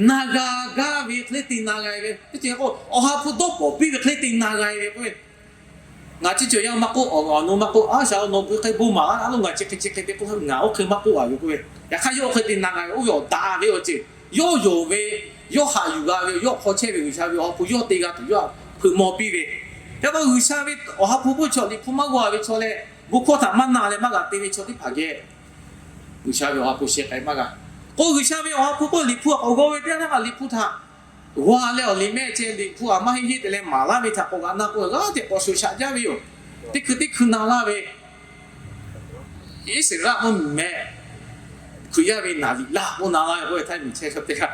na g'a gaˇ ve hk'e le te na g'a ve, teˇ ceuˬ k'o Awˬ ha hpu dawˇ pawˍ piˇ ve hk'e le te na g'a ve k'o, ngaˬ chi cawˬ yaˇ maˇ k'oˆ, awˬ nu maˇ k'oˆ, a shaꞈ-oˬ, nawˬ bvuhˬ hk'e bon maˍ laˇ lo ngaˬ chi hk'e chi hk'e te k'oˆ, ngaˬ oˇ hk'e maˇ k'oˆ-a ve k'oˆ ve, yaꞈ hk'aˇ yawˇ oˇ hk'e te na g'a ve, oˇ ve awˬ daꞈ ve awˬ ceuˬ, yawˇ yonˍ ve, yawˇ haꞈ yuˬ g'a ve, yawˇ hk'aw chehˇ ve G'uiˬsha ve Awˬ ha hpu yawˇ te g'a tuˬ yawˇ htaꞈ hpeuꞈ maw piˇ ve, yaꞈ taw G'uiˬsha ve Awˬ ha hpu k'oˆ ve chaw, Liꞈ hpu maˇ g'aw ve chaw leh bon hkawˇ htaꞈ maˇ na leh maˇ g'a te ve chaw teˇ hpaˍ geh G'uiˬsha ve Awˬ ha hpu sheh k'ai maˇ g'a. K'o G'uiˬsha ve Awˬ ha hpu k'oˆ, Liꞈ hpu aꞈ k'awꞈ g'aw ve teˇ yanˇ naˆ kaꞈ Liꞈ hpu htaꞈ g'aw leh awˬ liꞈ mehˆ ceh Liꞈ hpu aꞈ maˇ heˆ heˆ te leh maˍ laˇ ve htaꞈ k'awꞈ g'a na k'o, g'aˇ hteꞈ k'awꞈ shoˍ shaꞈ jaˇ ve yoˬ. Teˇ hkui teˇ hkui na laˇ ve, Iˉsaˍreˍlaˆ mvuhˇmiˬ meh Hkriꞈ yaˇ ve naˍ liꞈ laˇ k'oˆ na laˇ ve k'oˆ ve, Htaiˇ miˬ chehˇ chaw teˇ g'aˇ,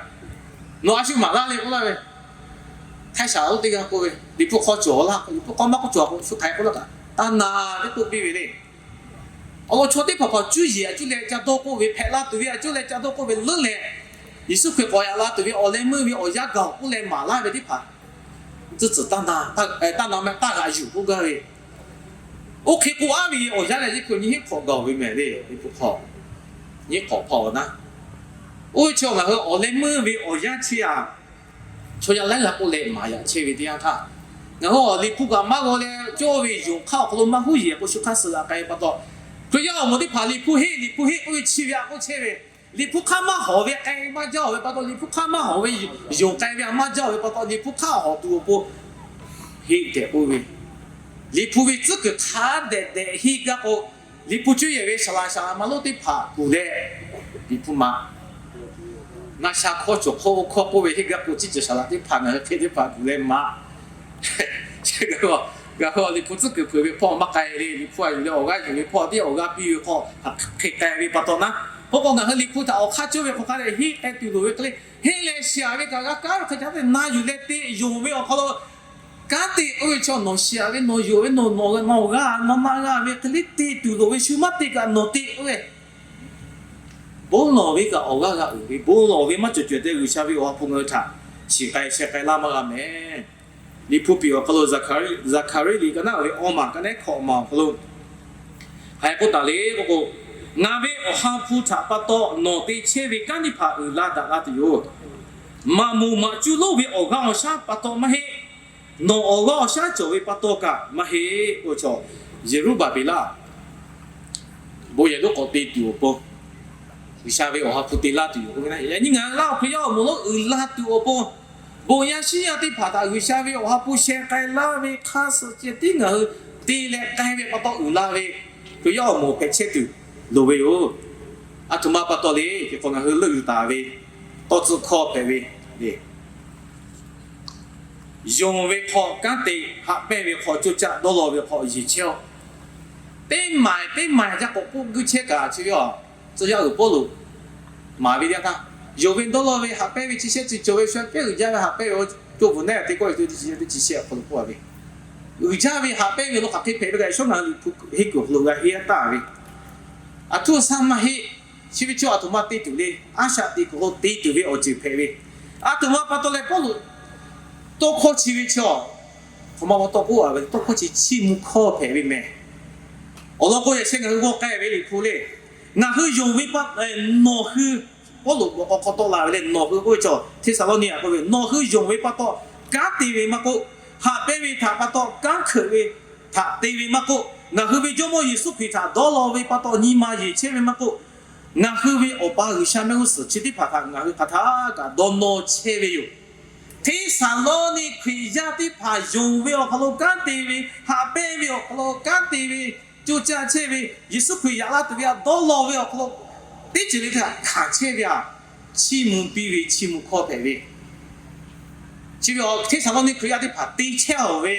nawˬ a shu maˍ laˇ le k'oˆ laˇ ve, Htaiˇ shaˍ oˇ teˇ g'aˇ k'oˆ ve, Liꞈ hpu hk'aw cawˬ laˇ, Liꞈ hpu hk'aw maˇ k'oˆ cawˬ k'o, shu hk'aˬ hk'e k'oˆ laˇ kaꞈ, taˇ na tehꞈ k'oˆ piˇ ve le. Awˬ lawn chaw teˇ hpaˍ hpaˍ cuˇ yiˍ aꞈ cuˇ leh ca dawˇ k'oˆ ve, hpehꞈ la tuˬ ve aꞈ cuˇ leh ca dawˇ k'oˆ ve leuˉ leh, Yeˍsuˆ Hkriꞈ k'awꞈ yaꞈ la tuˬ ve awˬ leh meuˇ ve awˬ yanˇ gaˬ-oˬ k'oˆ leh maˍ laˇ ve teˇ hpaˍ, tcuhˉ tcuhˬ taˇ na, taˇ na meh taˇ g'aꞈ yuˬ k'oˆ gaˇ ve, oˇ hk'e k'oˆ-a ve awˬ yanˇ leh yeˇ hkui nyi hiˉ hk'awꞈ gaˬ-oˬ ve mehˍ le. Liꞈ hpu hk'aw nyi hk'awꞈ hpaw-oˬ naˉ, oˇ ve chi ngaˬ hui awˬ leh meuˇ ve awˬ yanˇ chi aꞈ, chaw yaˇ laiˉ g'aˇ k'oˆ leh maˍ yaꞈ chehˇ ve teˇ yanˇ htaˇ, ngaˬ hui awˬ Liꞈ hpu kaꞈ maˇ g'aw leh cawˇ ve yonˍ hk'aˇ awˬ hk'aw lo maˇ huˉ yeˬ k'o, shu hk'aˇ suh g'a k'ai ve pa taw, Hkriꞈ yaˇ awˬ moˍ teˇ hpaˍ Liꞈ hpu heˆ, Liꞈ hpu heˆ k'oˆ ve chi ve aꞈ k'oˆ chehˇ ve, Liꞈ hpu hk'aˇ maˇ hawˍ ve k'ai maˇ jaˇ-oˬ ve pa taw, Liꞈ hpu hk'aˇ maˇ hawˍ ve yonˍ k'ai ve aꞈ maˇ jaˇ-oˬ ve pa taw, Liꞈ hpu hk'aˇ hawˍ tuˬ awˬ pon heˆ tehꞈ k'oˆ ve, Liꞈ hpu ve tcuhˉ kuiˬ hk'a dehꞈ dehꞈ henˇ gaˇ k'o, Liꞈ hpu cuˇ yehˬ ve saˍ laꞈ saˍ laꞈ ma lonˉ teˇ hpaˍ kuˬ leh, Liꞈ hpu maꞈ, ngaˇ sha hkawˇ cawˬ hkawˇ oˇ hkawˇ k'oˆ ve henˇ gaˇ k'o, ciˉ ceuˬ saˍ laꞈ teˇ hpaˍ ngaˬ hui hk'e teˇ hpaˍ kuˬ leh maꞈ, g'a hui Liꞈ hpu tcuhˉ kuiˬ hpeuꞈ ve hpawˇ maˇ k'ai le. Liꞈ hpu aꞈ yuˬ leh awˬ g'aˇ yuˬ ve hpawˇ teˇ awˬ g'aˇ piˇ ve hk'aw hk'e k'ai ve pa taw naˉ, k'o k'o ngaˬ hui Liꞈ hpu htaꞈ awˬ hk'aˇ cawˇ ve hk'aw hk'a dehꞈ henˇ k'ai tuˬ loˍ ve hk'e le, henˇ leh shiˍ ve kaꞈ g'a kaˉ ve hk'e ca te na yuˬ leh te yonˍ ve awˬ hk'aw lo Kanˉ te k'oˆ ve chaw nawˬ shiˍ ve, nawˬ yonˍ ve, nawˬ nawˬ g'a, nawˬ na g'a ve hk'e le te tuˬ loˍ ve, shu maˇ te kaꞈ nawˬ te k'oˆ ve, bon lawˬ ve kaꞈ awˬ g'aˇ g'a uiˍ ve, bon lawˬ ve maˇ cawˬ cawˬ te G'uiˬsha ve awˬ ha hpu ngaˬ hui htaꞈ shiˍ k'ai sheh k'ai laˇ maˇ g'a mehˍ. Liꞈ hpu piˍ awˬ hk'aw lo Zaˍhkaˍriˆ liꞈ ka naˆ ve awˇ maˬ ka nehˉ hkawꞈ maˬ awˬ hk'aw lo hk'aˬ hk'e k'oˆ taˍ le k'o k'o, Ngaˬ ve awˬ ha hpu htaꞈ pa taw nawˬ te chehˇ ve kanˉ teˇ hpaˍ uiˍ la daꞈ la tuˬ yoˬ. Maꞈ moˍ maꞈ cuˇ lonˉ ve awˬ g'aˇ awˬ shaˉ pa taw maˇ heˆ. Nawˬ awˬ g'aˇ awˬ shaˉ cawˬ ve pa taw kaꞈ maˇ heˆ k'o, chaw Yeˍruˆbaˍbeˍlaˆ bon yehˬ lonˉ k'awꞈ te tuˬ awˬ pon, G'uiˬsha ve awˬ ha hpu te laˇ tuˬ yoˬ. Yaꞈ nyi ngaˬ hui Laˇ huˍ Hkriꞈ yaˇ awˬ moˍ lonˉ uiˍ la tuˬ awˬ pon, bon yaˇ shinˉ yaˇ teˇ hpaˍ htaꞈ G'uiˬsha ve awˬ ha hpu sheh k'ai laˇ ve hk'aˇ suh ceh tiˉ ngaˬ hui te leh k'ai ve pa taw uiˍ la ve Hkriꞈ yaˇ awˬ moˍ hpehꞈ chehˇ tuˬ loˍ ve yoˬ. Aˬ htoꞈ ma pa taw le k'o, ngaˬ hui leuˆ yuˬ taˍ ve tawˇ tcuhˆ hkawˇ hpehꞈ ve le. Yonˍ ve hk'aw kanˉ te, haꞈ pehnˇ ve hk'aw coˇ caˆ, dawˇ law ve hk'aw yeˬ chehˇ-oˆ. Teˇ maˬ teˇ maˬ jaˇ k'awꞈ k'oˆ guiˇ chehˇ kaꞈ chi ve a, tcuh yaˇ uiˍ Pawˇluꞈ maˍ ve teˇ yanˇ htaˇ, yonˍ ve dawˇ law ve haꞈ pehnˇ ve chi shehˆ chi cawˬ ve sha pehˉ uiˍ jaˇ ve haꞈ pehnˇ ve cawˇ bvuhˬ neˉ te kawˆ ve teˇ chi shehˆ awˬ hk'aw lo k'oˆ a ve, uiˍ jaˇ ve haꞈ pehnˇ ve lo hk'aˬ hk'e hpehꞈ ve kaꞈ, shawˉ ngaˬ hui Liꞈ hpu henˇ kuiˬ awˬ hk'aw lo g'a henˇ taˍ ve, aˬ htoꞈ ma maˇ heˆ. Chi ve chaw aˬ htoꞈ ma te tuˬ le, a shaꞈ teꞈ kuiˬ lo te tuˬ ve awˬ ceuˬ hpehꞈ ve, aˬ htoꞈ ma pa taw leh Pawˇluꞈ tawˇ hkawˇ chi ve chaw, aˬ htoꞈ ma pa taw k'oˆ a ve, tawˇ hkawˇ chi chiˇ mvuh hkawˇ hpehꞈ ve mehˍ. Awˬ lawn k'o, yaꞈ sheh ngaˬ hui g'aw k'ai ve Liꞈ hpu le, ngaˬ hui yonˍ ve pa, nawˬ hui, Pawˇluꞈ k'awꞈ k'awꞈ tawˆ la ve le, nawˬ hui k'oˆ ve chaw Hteˇsaˍlawˇniˆ k'oˆ ve, nawˬ hui yonˍ ve pa taw kanˉ te ve maˇ k'oˆ, haꞈ pehnˇ ve htaꞈ pa taw kanˉ hkeuꞈ ve htaꞈ te ve maˇ k'oˆ, ngaˬ hui ve Jawˇmawˇ Yeˍsuˆ Hkriꞈ htaꞈ dawˇ law ve pa taw nyi ma yeˬ chehˇ ve maˇ k'oˆ, ngaˬ hui ve Awˬ pa G'uiˬsha mehˆ g'uˇ suhˍ chi teˇ hpaˍ htaꞈ ngaˬ hui hk'aˬ htaˇ kaꞈ dawˇ nawˇ chehˇ ve yoˬ. Hteˇsaˍlawˇniˆ Hkriꞈ yaˇ teˇ hpaˍ yonˍ ve awˬ hk'aw lo kanˉ te ve, haꞈ pehnˇ ve awˬ hk'aw lo kanˉ te ve, coˇ caˇ chehˇ ve, Yeˍsuˆ Hkriꞈ yaꞈ la tuˬ ve htaꞈ dawˇ law ve awˬ hk'aw lo teˇ ceuˬ le htaꞈ hkanˍ chehˇ ve a, chiˇ mvuh piˇ ve chiˇ mvuh hkawˇ hpehꞈ ve, chi ve Hteˇsaˍlawˇniˆ Hkriꞈ yaˇ teˇ hpaˍ te chehˇ awˬ ve,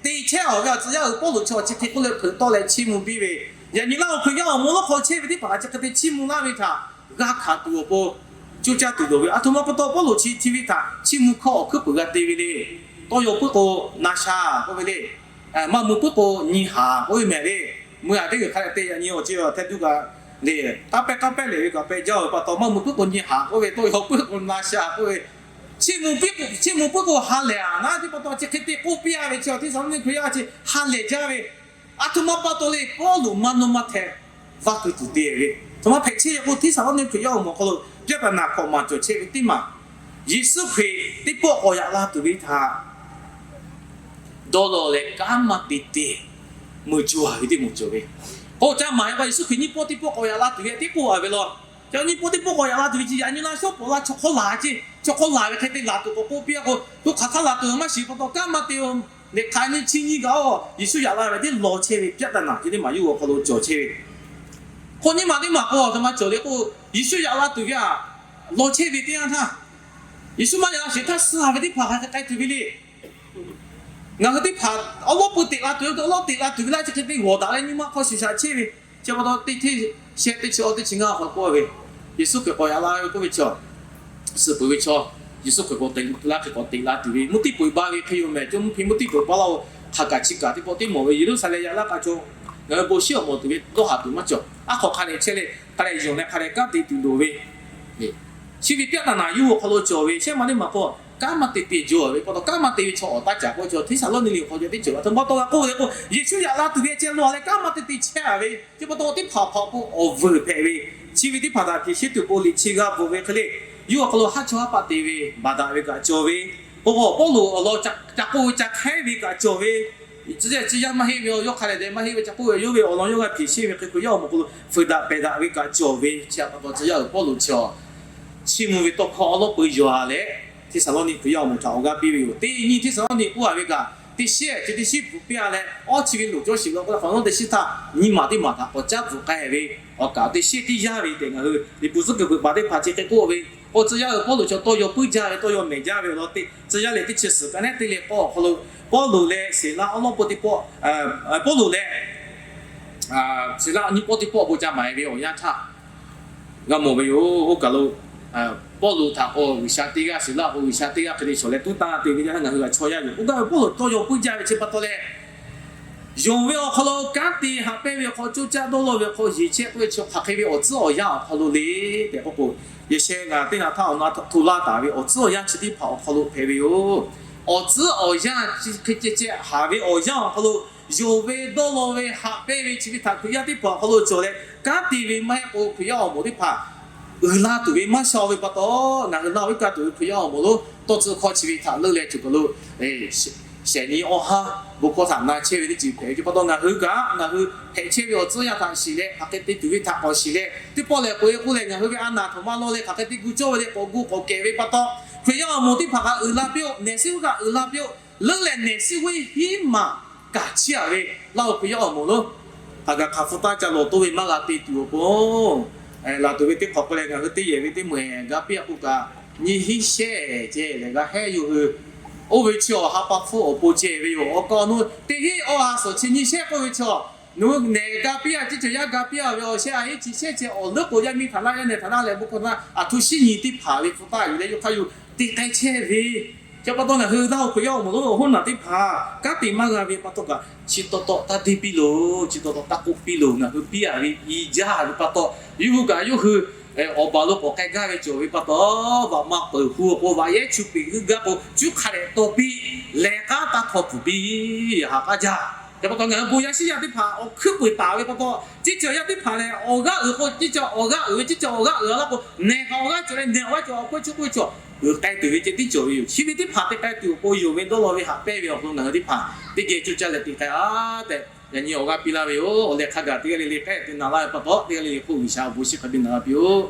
te chehˇ awˬ ve awˬ tcuh yaˇ uiˍ Pawˇluꞈ chaw chi hk'e k'oˆ leh hpeuꞈ tawˆ leh chiˇ mvuh piˇ ve, yaꞈ nyi Laˇ huˍ Hkriꞈ yaˇ awˬ moˍ lonˉ hk'aw chehˇ ve teˇ hpaˍ chi hk'e te chiˇ mvuh laˇ ve htaꞈ g'a hkanˍ tuˬ awˬ pon coˇ caˇ tuˬ loˍ ve, aˬ htoꞈ ma pa taw Pawˇluꞈ chi hti ve htaꞈ chiˇ mvuh hkawˇ awˬ hkuiˉ puiˍ g'a te ve le. Tawˇ yaw puiˉ k'o na sha k'oˆ ve le. Maˇ mvuh puiˉ k'o nyi haˍ k'oˆ ve mehˍ le. Mvuh a teˇ g'uiˬ hk'a leh te yaꞈ nyi awˬ chi htaˇ duˇ kaꞈ le, k'aˉ pehˇ k'aˉ pehˇ lehˬ ve kaꞈ pehˇ jaˇ ve pa taw, maˇ mvuh puiˉ k'o nyi haˍ k'oˆ ve, tawˇ yaw puiˉ k'o na sha k'oˆ ve, chiˇ mvuh puiˉ k'o ha lehˬ a naˉ teˇ pa taw chi hk'e te k'oˆ piˇ a ve chi Hteˇsaˍlawˇniˆ Hkriꞈ yaˇ chi ha lehˬ jaˇ ve, aˬ htoꞈ ma pa taw le Pawˇluꞈ maˇ nawˇ maˇ hteh vaˇ keu tuˬ te ve, aˬ htoꞈ ma hpehꞈ chehˇ ve k'o, Hteˇsaˍlawˇniˆ Hkriꞈ yaˇ awˬ moˍ awˬ hk'aw lo piˇ taˍ naˍ hkawꞈ maˍ cawˬ chehˇ ve teˇ maˬ, Yeˍsuˆ Hkriꞈ teˇ pawˆ k'awꞈ yaꞈ la tuˬ ve htaꞈ dawˇ law leh kanˉ maˇ te te mui cawˬ a ve teˇ moˍ cawˬ ve, k'o ca maˍ ve pa Yeˍsuˆ Hkriꞈ nyiˇ pawˆ teˇ pawˆ k'awꞈ yaꞈ la tuˬ ve teˇ pawˆ a ve law. Ca nyiˇ pawˆ teˇ pawˆ k'awꞈ yaꞈ la tuˬ ve chi yaꞈ nyi la shawˉ pawˍ la chaw hk'awˇ laˬ ce, chaw hk'awˇ laˬ ve hk'e te laˬ tuˬ k'awꞈ k'oˆ piˇ a k'o, to hk'aˬ htaˇ laˬ tuˬ maˇ shiˍ pa taw kanˉ maˇ te o. Liꞈ hk'aˬ nyi chi nyi kaꞈ o, Yeˍsuˆ yaꞈ la ve teˇ law chehˇ ve piˇ taˍ naˍ chi teˇ maˬ yuˇ awˬ hk'aw lo cawˬ chehˇ ve, k'o nyiˇ maˬ teˇ maˬ k'o aˬ htoꞈ ma cawˬ le k'o, Yeˍsuˆ yaꞈ la tuˬ ve a, law chehˇ ve teˇ yanˇ htaˇ, Yeˍsuˆ maˇ yaꞈ la sheˍ htaˇ suh a ve teˇ hpaˍ hk'aˬ hk'e k'ai tuˬ ve le. Ngaˬ hui teˇ hpaˍ awˉ lawˉ peu teꞈ la tuˬ ve, awˉ lawˉ teꞈ la tuˬ ve laˇ chi hk'e te g'awˬ daꞈ leh nyi ma hk'aw shiˍ shaꞈ chehˇ ve, chi pa taw teˇ hteˇ shehˆ teˇ chi awˇ teˇ chi ngaˇ awˬ hk'aw k'oˆ ve, Yeˍsuˆ Hkriꞈ k'awꞈ yaꞈ la ve k'oˆ ve chaw, suh peuˬ ve chaw, Yeˍsuˆ Hkriꞈ k'awꞈ teꞈ la hk'e k'awꞈ teꞈ la tuˬ ve mvuhˇ tiˉ peuˬ ba ve hk'e yoˬ mehˍ. Cawˇ mvuhˇ hpe mvuhˇ tiˉ peuˬ ba laˇ-oˬ, hk'aˬ kaꞈ chi kaꞈ teˇ pawˆ teˇ mawˬ ve Yeˍruˆsaˍlehnˍ yaꞈ la k'aꞈ chaw, ngaˬ hui bon shiˉ awˬ mawˬ tuˬ ve dawˇ haˍ tuˬ maˇ cawˬ. Aˉ hk'awꞈ hk'a dehꞈ chehˇ leh hk'a dehꞈ yonˍ leh hk'a dehꞈ kanˉ te tuˬ loˍ ve, chi ve piˇ taˍ naˍ yuˇ awˬ hk'aw lo cawˬ ve shehˆ ma teˇ maˬ k'o, kanˉ maˇ te te jaw ve pa taw, kanˉ maˇ te ve chaw awˬ taˇ caˍ k'oˆ ve chaw Hteˇsaˍlawˇniˆ liꞈ awˬ hk'aw cawˬ teˇ ceuˬ aˬ htoꞈ ma pa taw g'a k'oˆ ve k'o, Yeˍsuˆ yaꞈ la tuˬ ve ceh law leh kanˉ maˇ te te chehˇ a ve, chi pa taw teˇ hpaˍ hpaˍ k'o awˬ vuiˬ hpehꞈ ve, chi ve teˇ hpaˍ htaꞈ hpeꞈ sheˉ tuˬ k'o liꞈ chi g'a bvuhꞈ ve hk'e le, yuˇ awˬ hk'aw lo haˉ chawˇ haˉ paˆ te ve baˬ daꞈ ve kaꞈ cawˬ ve, k'o k'o Pawˇluꞈ awˬ lawn ca k'oˆ ve ca hk'aiˉ ve kaꞈ cawˬ ve, tcuh yaˇ chi yaˇ maˇ heˆ ve awˬ yawˇ hk'a lehˬ dehꞈ maˇ heˆ ve ca k'oˆ ve yawˇ ve awˬ lawn yawˇ g'a hpeꞈ sheˉ ve hk'e Hkriꞈ yaˇ awˬ moˍ hk'aw lo fuiˍ daꞈ pehˬ daꞈ ve kaꞈ cawˬ ve, chi pa taw tcuh yaˇ uiˍ Pawˇluꞈ chi chiˇ mvuh ve tawˇ hkawˇ awˉ lawˉ peu yaw a leh, Hteˇsaˍlawˇniˆ Hkriꞈ yaˇ awˬ moˍ htaꞈ awˬ g'aˇ piˇ ve yoˬ. Teˇ nyi Hteˇsaˍlawˇniˆ k'oˆ a ve kaꞈ, teˇ shiˉ chi teˇ shiˉ bvuhꞈ piˇ a leh, awˇ chi ve loˍ cawˇ shiˍ lo k'oˆ la hk'awꞈ nawˉ teˇ shiˉ htaˇ nyi maˬ teˇ maˬ htaꞈ k'awꞈ caˉ bvuhꞈ k'ai ve, awˬ kaꞈ teˇ shiˉ teˇ yanˇ ve tehꞈ ngaˬ hui liꞈ hpu zuhˆ kuiˬ bvuhꞈ baˬ teˇ hpaˍ chi hk'e k'oˆ ve, k'o tcuh yaˇ uiˍ Pawˇluꞈ chaw tawˇ yaw puiˉ jaˇ ve tawˇ yaw mehˍ jaˇ ve awˬ lawn teˇ tcuh yaˇ lehˬ teˇ chi suhˍ ka nehˉ teˇ leh k'awˇ awˬ hk'aw lo Pawˇluꞈ leh Siˍlaˆ awˉ lawˉ peu teˇ pawˆ, Pawˇluꞈ leh Siˍlaˆ nyiˇ pawˆ teˇ pawˆ bon ca maˍ e ve awˬ yanˇ htaˇ g'a mawˬ ve yoˬ. Oˇ kaˬ lo Pawˇluꞈ htaꞈ k'o G'uiˬsha teˇ g'aˇ shiˍ laˇ k'o, G'uiˬsha teˇ g'aˇ hk'e te shawˍ leh tuˉ tanˇ te ve yaˇ ngaˬ hui g'a chaw yaˇ yoˬ. K'oˆ gaˇ ve Pawˇluꞈ tawˇ yaw puiˉ jaˇ ve chi pa taw leh, yonˍ ve awˬ hk'aw lo kanˉ te haꞈ pehnˇ ve awˬ hk'aw, coˇ caˆ dawˇ law ve awˬ hk'aw, yeˬ chehˇ k'oˆ ve chi hk'aˬ hk'e ve awˬ tcuhˉ awˬ yanˇ awˬ hk'aw lo le tehꞈ k'oˆ k'o, yehˬ sheh ngaˬ teˇ naꞈ htaˇ awˬ na htaꞈ hto laˇ taˍ ve awˬ tcuhˉ awˬ yanˇ chi teˇ hpaˍ awˬ hk'aw lo hpehꞈ ve yoˬ. Awˬ tcuhˉ awˬ yanˇ chi hk'e ceh ceh haˍ ve awˬ yanˇ awˬ hk'aw lo, yonˍ ve dawˇ law ve haꞈ pehnˇ ve chi ve htaꞈ Hkriꞈ yaˇ teˇ hpaˍ awˬ hk'aw lo cawˬ leh kanˉ te ve maˇ heˆ k'o, Hkriꞈ yaˇ awˬ moˍ teˇ hpaˍ uiˍ la tuˬ ve maˇ sha ve pa taw, ngaˬ hui na viˉ kaˇ tuˬ ve Hkriꞈ yaˇ awˬ moˍ lonˉ tawˇ tcuh hkawˇ chi ve htaꞈ leuˆ leh cawˬ kaˬ lo shehˍ nyi awˇ haˉ bon hkawˇ htaꞈ na chehˇ ve teˇ ceuˬ hpehꞈ ve pa taw, ngaˬ hui kaꞈ ngaˬ hui hpehꞈ chehˇ ve awˬ tcuhˉ yanˇ htaꞈ shiˍ leh hk'aˬ hk'e te tuˬ ve htaꞈ k'awꞈ shiˍ leh, teˇ pawˆ lehˬ k'oꞈ e k'oˆ leh ngaˬ hui ve a naˍ htoꞈ ma law leh hk'aˬ hk'e te gu cawˇ ve le k'awꞈ gu k'awꞈ kehˬ ve pa taw, Hkriꞈ yaˇ awˬ moˍ teˇ hpaˍ kaꞈ uiˍ la piˇ-oˆ. Nehˬ siˉ g'uˇ kaꞈ uiˍ la piˇ-oˆ. Leuˉ leh nehˬ siˉ g'uˇ hiˉ maˬ kaꞈ chiˇ aꞈ ve laˇ-oˬ, Hkriꞈ yaˇ awˬ moˍ lonˉ. Hk'aˬ gaˬ hk'aˬ hpu taˇ ca lawˬ toˇ ve maˇ g'a te tuˬ awˬ pon, laˬ tuˬ ve teˇ hk'awꞈ k'oˆ leh ngaˬ hui teˇ yehˬ ve teˇ mvuhˇ g'a piˇ-a k'oˆ kaꞈ, nyiˇ hinˉ shehˆ ceh lehˬ g'a hehˉ yoˬ hui. Oˇ ve chi awˬ ha pa hpfuhˇ awˬ pon ceh ve yoˬ. Awˬ kaꞈ awˬ nu teˇ hinˉ awˇ ha suhˍ chi nyiˇ shehˆ k'oˆ ve chi, nawˬ hui nehˬ g'a piˇ-a, teˇ ceuˬ yaˇ g'a piˇ-a ve awˬ shehˆ a hiˉ chi shehˆ ceh awˬ leuˉ k'oˍ yaˇ miˇ htaꞈ naˆ yaˇ nehˬ htaꞈ naˆ leh bon hkawˇ naˆ aˬ htoꞈ shiˉ nyi teˇ hpaˍ ve hpu taˇ yuˬ leh yawˇ hk'aˇ yuˬ te k'ai chehˇ ve. Chi pa taw ngaˬ hui g'aˇ-oˬ, Hkriꞈ yaˇ awˬ moˍ lonˉ awˬ hoˉ naˬ teˇ hpaˍ kanˉ te maˇ g'a ve pa taw kaꞈ, chi taw taw taˇ deˇ piˇ loˬ, chi taw taw taˇ k'oˆ piˇ loˬ. Ngaˬ hui piˇ-a ve i jaˇ ve pa taw, yawˇ hui kaꞈ yawˇ hui awˬ baˬ lo k'awꞈ k'ai gaˇ ve cawˬ ve pa taw, vaꞈ ma peuˬ hu awˬ k'o vaꞈ yehˉ chu peꞈ g'uiˇ gaˇ k'o cuˉ hk'a dehꞈ taw piˇ, lehˬ k'aˉ taˇ htaw tuˬ piˇ, ha k'aˉ jaˇ. Chi pa taw ngaˬ hui bon yaˇ shiˉ yaˇ teˇ hpaˍ awˬ hkuiˉ peu-eˬ taˍ ve pa taw, ceˇ ceuˬ yaˇ teˇ hpaˍ lehˬ awˬ g'aˇ uiˍ k'o ceˇ ceuˬ awˬ g'aˇ uiˍ ve, ceˇ ceuˬ awˬ g'aˇ uiˍ laˇ k'o nehˬ kaꞈ awˬ g'aˇ cawˬ leh nehˬ awˬ g'aˇ cawˬ awˬ hk'oˆ chi k'oˆ ve cawˬ uiˍ k'ai tuˬ ve ceh tiˉ cawˬ ve yoˬ. Chi ve teˇ hpaˍ te k'ai tuˬ awˬ pon yonˍ ve dawˇ law ve haꞈ pehnˇ ve awˬ hk'aw lo ngaˬ hui teˇ hpaˍ teˇ geh coˇ caˇ leh te k'ai-a tehꞈ, yaꞈ nyi awˬ g'aˇ piˇ laˇ ve yoˬ. Awˬ leh hk'a gaˬ teˇ g'aˇ le le k'ehˉ te naˍ laˇ ve pa taw, teˇ g'aˇ le le hk'oˆ G'uiˬsha awˬ bon shiˍ hk'a biˇ naˍ laˇ piˇ-oˆ.